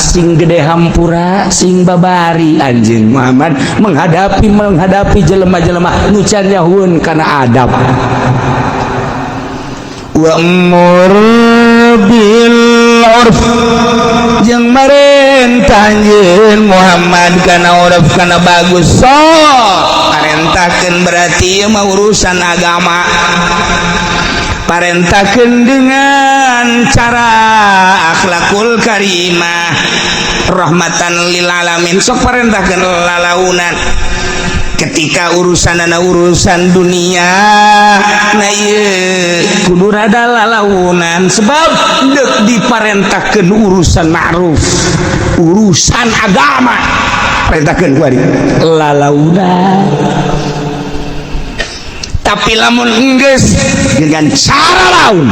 Sing gede hampura, sing babari anjeun Muhammad menghadapi menghadapi jelema-jelema nu can nyahoeun kana adab. Wa'mur bil urf, jeung marentah anjeun Muhammad kana urf, kana bagus. Sok parentahkeun, berarti ieu mah urusan agama, parentahkeun dengan cara akhlakul karimah rahmatan lil alamin. Sok parentahkeun lalaunan ketika urusan urusan dunia. Nah, ieu kudu rada lalaunan sebab deuk diparentahkeun urusan ma'ruf, urusan agama, parentahkeun kuari lalaunan. Tapi lamun enggeus dengan cara laun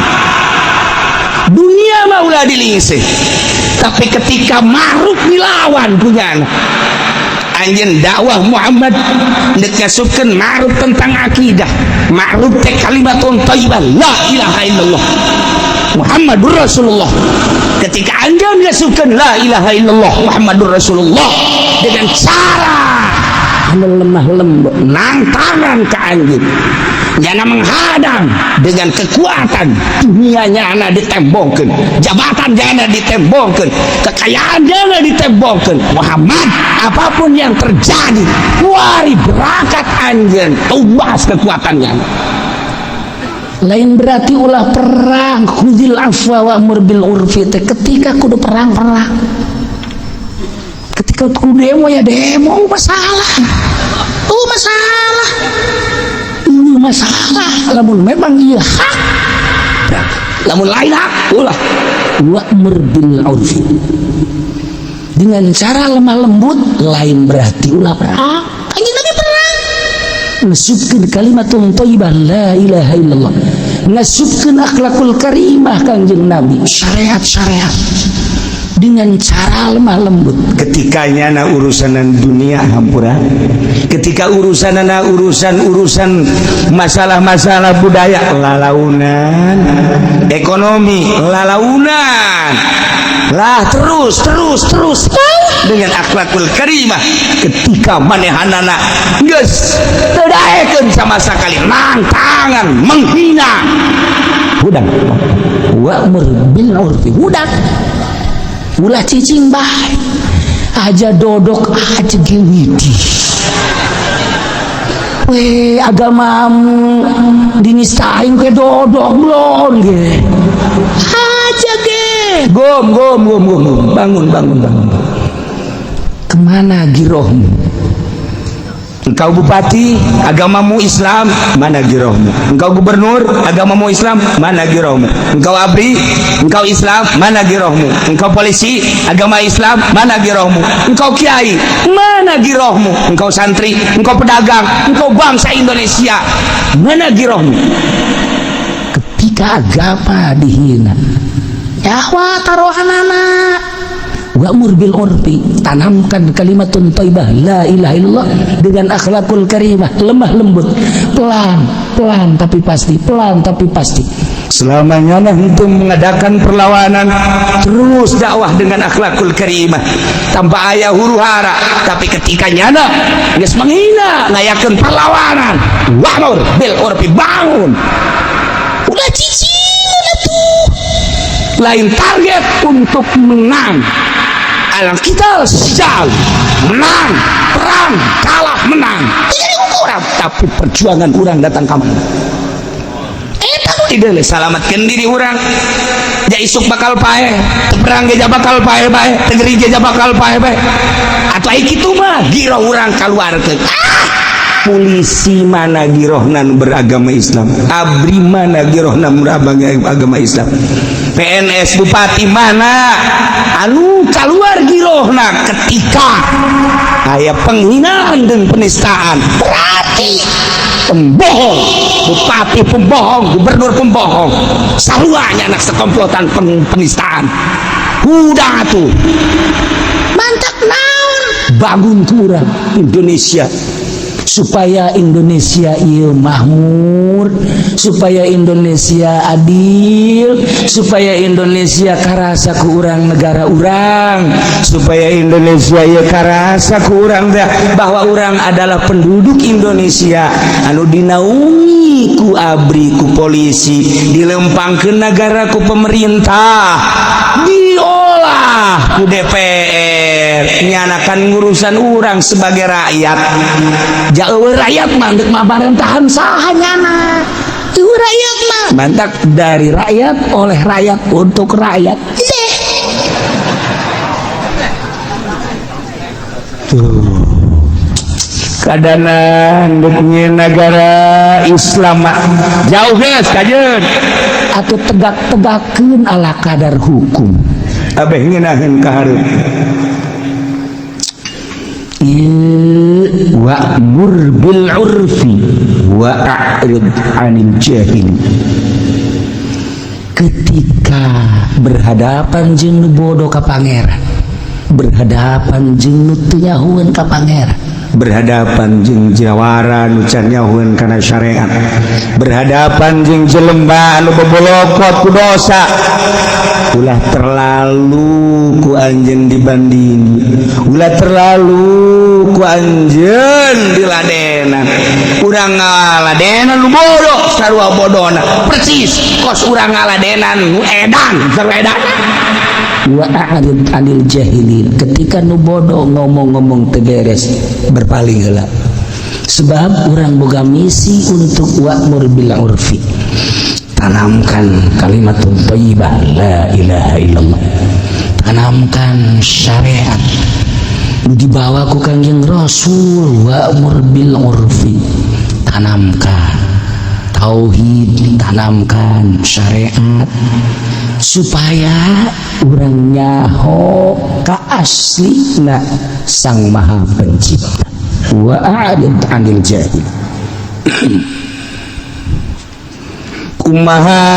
dunia mah ulah dilingsih, tapi ketika ma'ruf dilawan punya anjeun dakwah Muhammad deuk ngasupkeun ma'ruf tentang akidah, ma'ruf teh kalimatun thayyibah, la ilaha illallah Muhammadur Rasulullah. Ketika anjeun ngasupkeun la ilaha illallah Muhammadur Rasulullah dengan cara anu lemah lembut, nangtangan ke anjeun, nyana menghadang dengan kekuatan dunia, nyana ditembongkeun, jabatan nyana ditembongkeun, kekayaan nyana ditembongkeun. Muhammad, apapun yang terjadi kuari berangkat anjeun tumbas kekuatannya. Lain berarti ulah perang. Khudil afwa wa'mur bil urfi teh ketika kudu perang, perang, ketika kudu demo ya demo. Masalah, Oh, masalah. Ini masalah lamun memang iya hak, lamun lain hak ulah. Wa'mur bil urfi dengan cara lemah lembut, lain berarti ulah perang. Anjeun Nabi perang. Ngasupkeun kalimatun thayyibah, la ilaha illallah, ngasupkeun akhlakul karimah Kangjeng Nabi, syariat-syariat dengan cara lemah lembut. Ketika nyana urusan dunia hampura, ketika urusan urusan urusan masalah-masalah budaya lalaunan, ekonomi lalaunan. Lah terus terus terus dengan akhlakul karimah. Ketika manehanana geus teu daekeun sama sekali nangtangan menghina, hudang wa'mur bil urfi, hudang ulah cicing bae aja, dodok aja ge widih weh, agamamu dinistain ke dodok belum ge aja ge. Gom gom gom gom gom, bangun bangun bangun. Kemana girohmu? Engkau bupati, agamamu Islam, mana girohmu? Engkau gubernur, agamamu Islam, mana girohmu? Engkau ABRI, engkau Islam, mana girohmu? Engkau polisi, agama Islam, mana girohmu? Engkau kiai, mana girohmu? Engkau santri, engkau pedagang, engkau bangsa Indonesia, mana girohmu? Ketika agama dihina, Yahwa taruhanana. Wa'mur bil urfi, tanamkan kalimatun thayyibah la ilaha illallah dengan akhlakul karimah, lemah lembut, pelan pelan tapi pasti, pelan tapi pasti. Selamanya untuk mengadakan perlawanan, terus dakwah dengan akhlakul karimah tanpa aya huru hara. Tapi ketika nyana geus menghina, ngayakeun perlawanan, wa'mur bil urfi, bangun. Ulah cicing atuh. Lain target untuk menang, alam kita sejal menang perang, kalah menang Jadi ukuran. Tapi perjuangan urang datang ka mana? Eta nu tidak selamatkan diri urang ja, isuk bakal paeh, perang ge bakal paeh bae, negeri ge bakal paeh bae. Atau ai kitu mah giroh urang kaluarkeun. Ah, polisi mana girohna beragama Islam? ABRI mana girohna beragama Islam? PNS, bupati mana anu keluar girohna ketika aya penghinaan dan penistaan? Berarti pembohong, bupati pembohong, gubernur pembohong, saruanya anak sekomplotan penistaan. Udah tuh. Mantap naon? Bangun kurang Indonesia supaya Indonesia ieu makmur, supaya Indonesia adil, supaya Indonesia karasa ku urang negara urang, supaya Indonesia ieu karasa ku urang teh bahwa urang adalah penduduk Indonesia anu dinaungi ku ABRI, ku polisi, dilempangkeun negara ku pemerintah, diolah ku DPR, nyanakan ngurusan urang sebagai rakyat. Jauh rakyat mah dek mah parentahan saha nyana? Ieu rakyat mah. Mantap, dari rakyat, oleh rakyat, untuk rakyat. Deh. Tuh kadanan dek negara Islam mah jauh guys kajeun. Atau tegak-tegakeun ala kadar hukum. Abeh ngeunaheun ka hareup. Ieu wa'mur bil urfi wa a'rid 'anil jahil. Ketika berhadapan jeung nu bodoh ka pangeran, berhadapan jeung nu teu nyahoeun ka pangeran, Berhadapan jeung jawara nu can nyahoeun kana syariat, berhadapan jeung jelema anu bebolokot ku dosa, ulah terlalu ku anjeun dibanding, ulah terlalu ku anjeun diladenan. Urang ngaladenan nu bodoh sarua bodona, persis kos urang ngaladenan nu edan sarua edan. Wa a'rid 'anil jahilin, ketika nu bodoh ngomong-ngomong teu beres, berpaling heula, sebab urang boga misi untuk wa'mur bil urfi, tanamkan kalimat thayyibah la ilaha illallah, tanamkan syariat dibawa ku Kangjeng Rasul. Wa'mur bil urfi, tanamkan tauhid, tanamkan syariat supaya urang nyaho ka aslina Sang Maha Pencipta. Wa a'rid 'anil jahil. Kumaha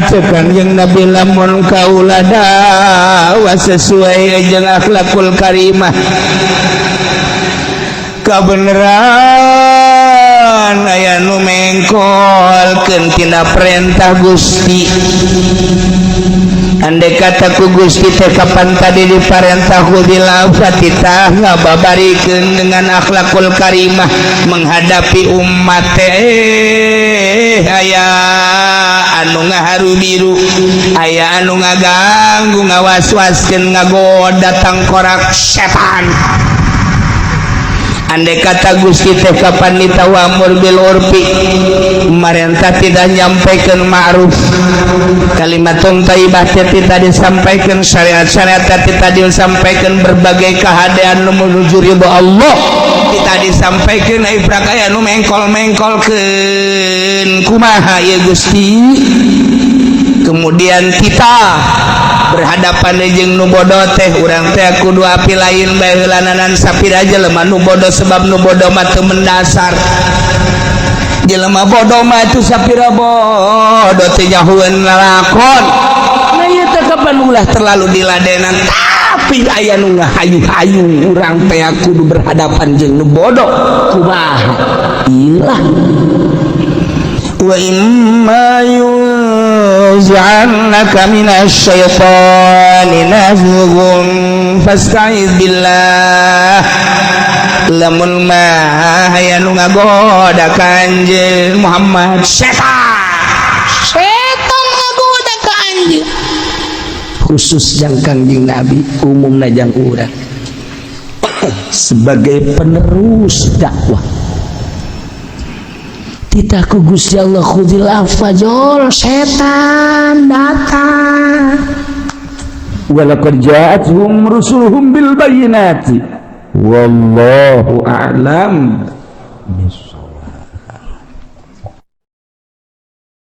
cek Kanjeng Nabi, lamun kaula dakwah sesuai jeung akhlakul karimah, kabeneran aya nu mengkolkeun tina perintah Gusti. Andai kata ku Gusti teh kapan tadi diparentah khudil afwa, titah ngababarikeun dengan akhlakul karimah menghadapi umat teh, aya anu ngaharu biru, aya anu ngaganggu, ngawas-waskeun, ngagoda tangkorak setan. Andai kata Gusti teh kapan ditah wa'mur bil urfi, marentah tidak nyampaikan ma'ruf, kalimatun thayyibah teh tidak disampaikan, syariat-syariat teh tidak disampaikan, berbagai keadaan nu menuju ridho Allah tidak disampaikan, ai aya nu mengkol-mengkolkeun, kumaha ya Gusti? Kemudian kita berhadapan jeung nu bodoh teh, urang teh kudu api lain bae heulananan sapira jelema nu bodoh, sebab nu bodoh mah teu mendasar. Jelema bodoh mah itu sapira bodoh teh nyahueun lalakon. Nah, ieu teh kapan ulah terlalu diladenan, tapi aya nu ngahayu-hayu, urang teh kudu berhadapan jeung nu bodoh kumaha ilah. Wa imma yunzi'annaka minasyaitani nazghun fasta'idz billah. Lamun mah aya nu ngagoda ka anjeun Muhammad, setan. Setan ngagoda ka anjeun. Khusus jang Kangjeng Nabi, umumna jang urang sebagai penerus dakwah, titah ku Gusti Allah khudil afwa, jol Setan datang. Walaqad ja'atuhum rusuluhum bil bayyinati wallahu a'lam.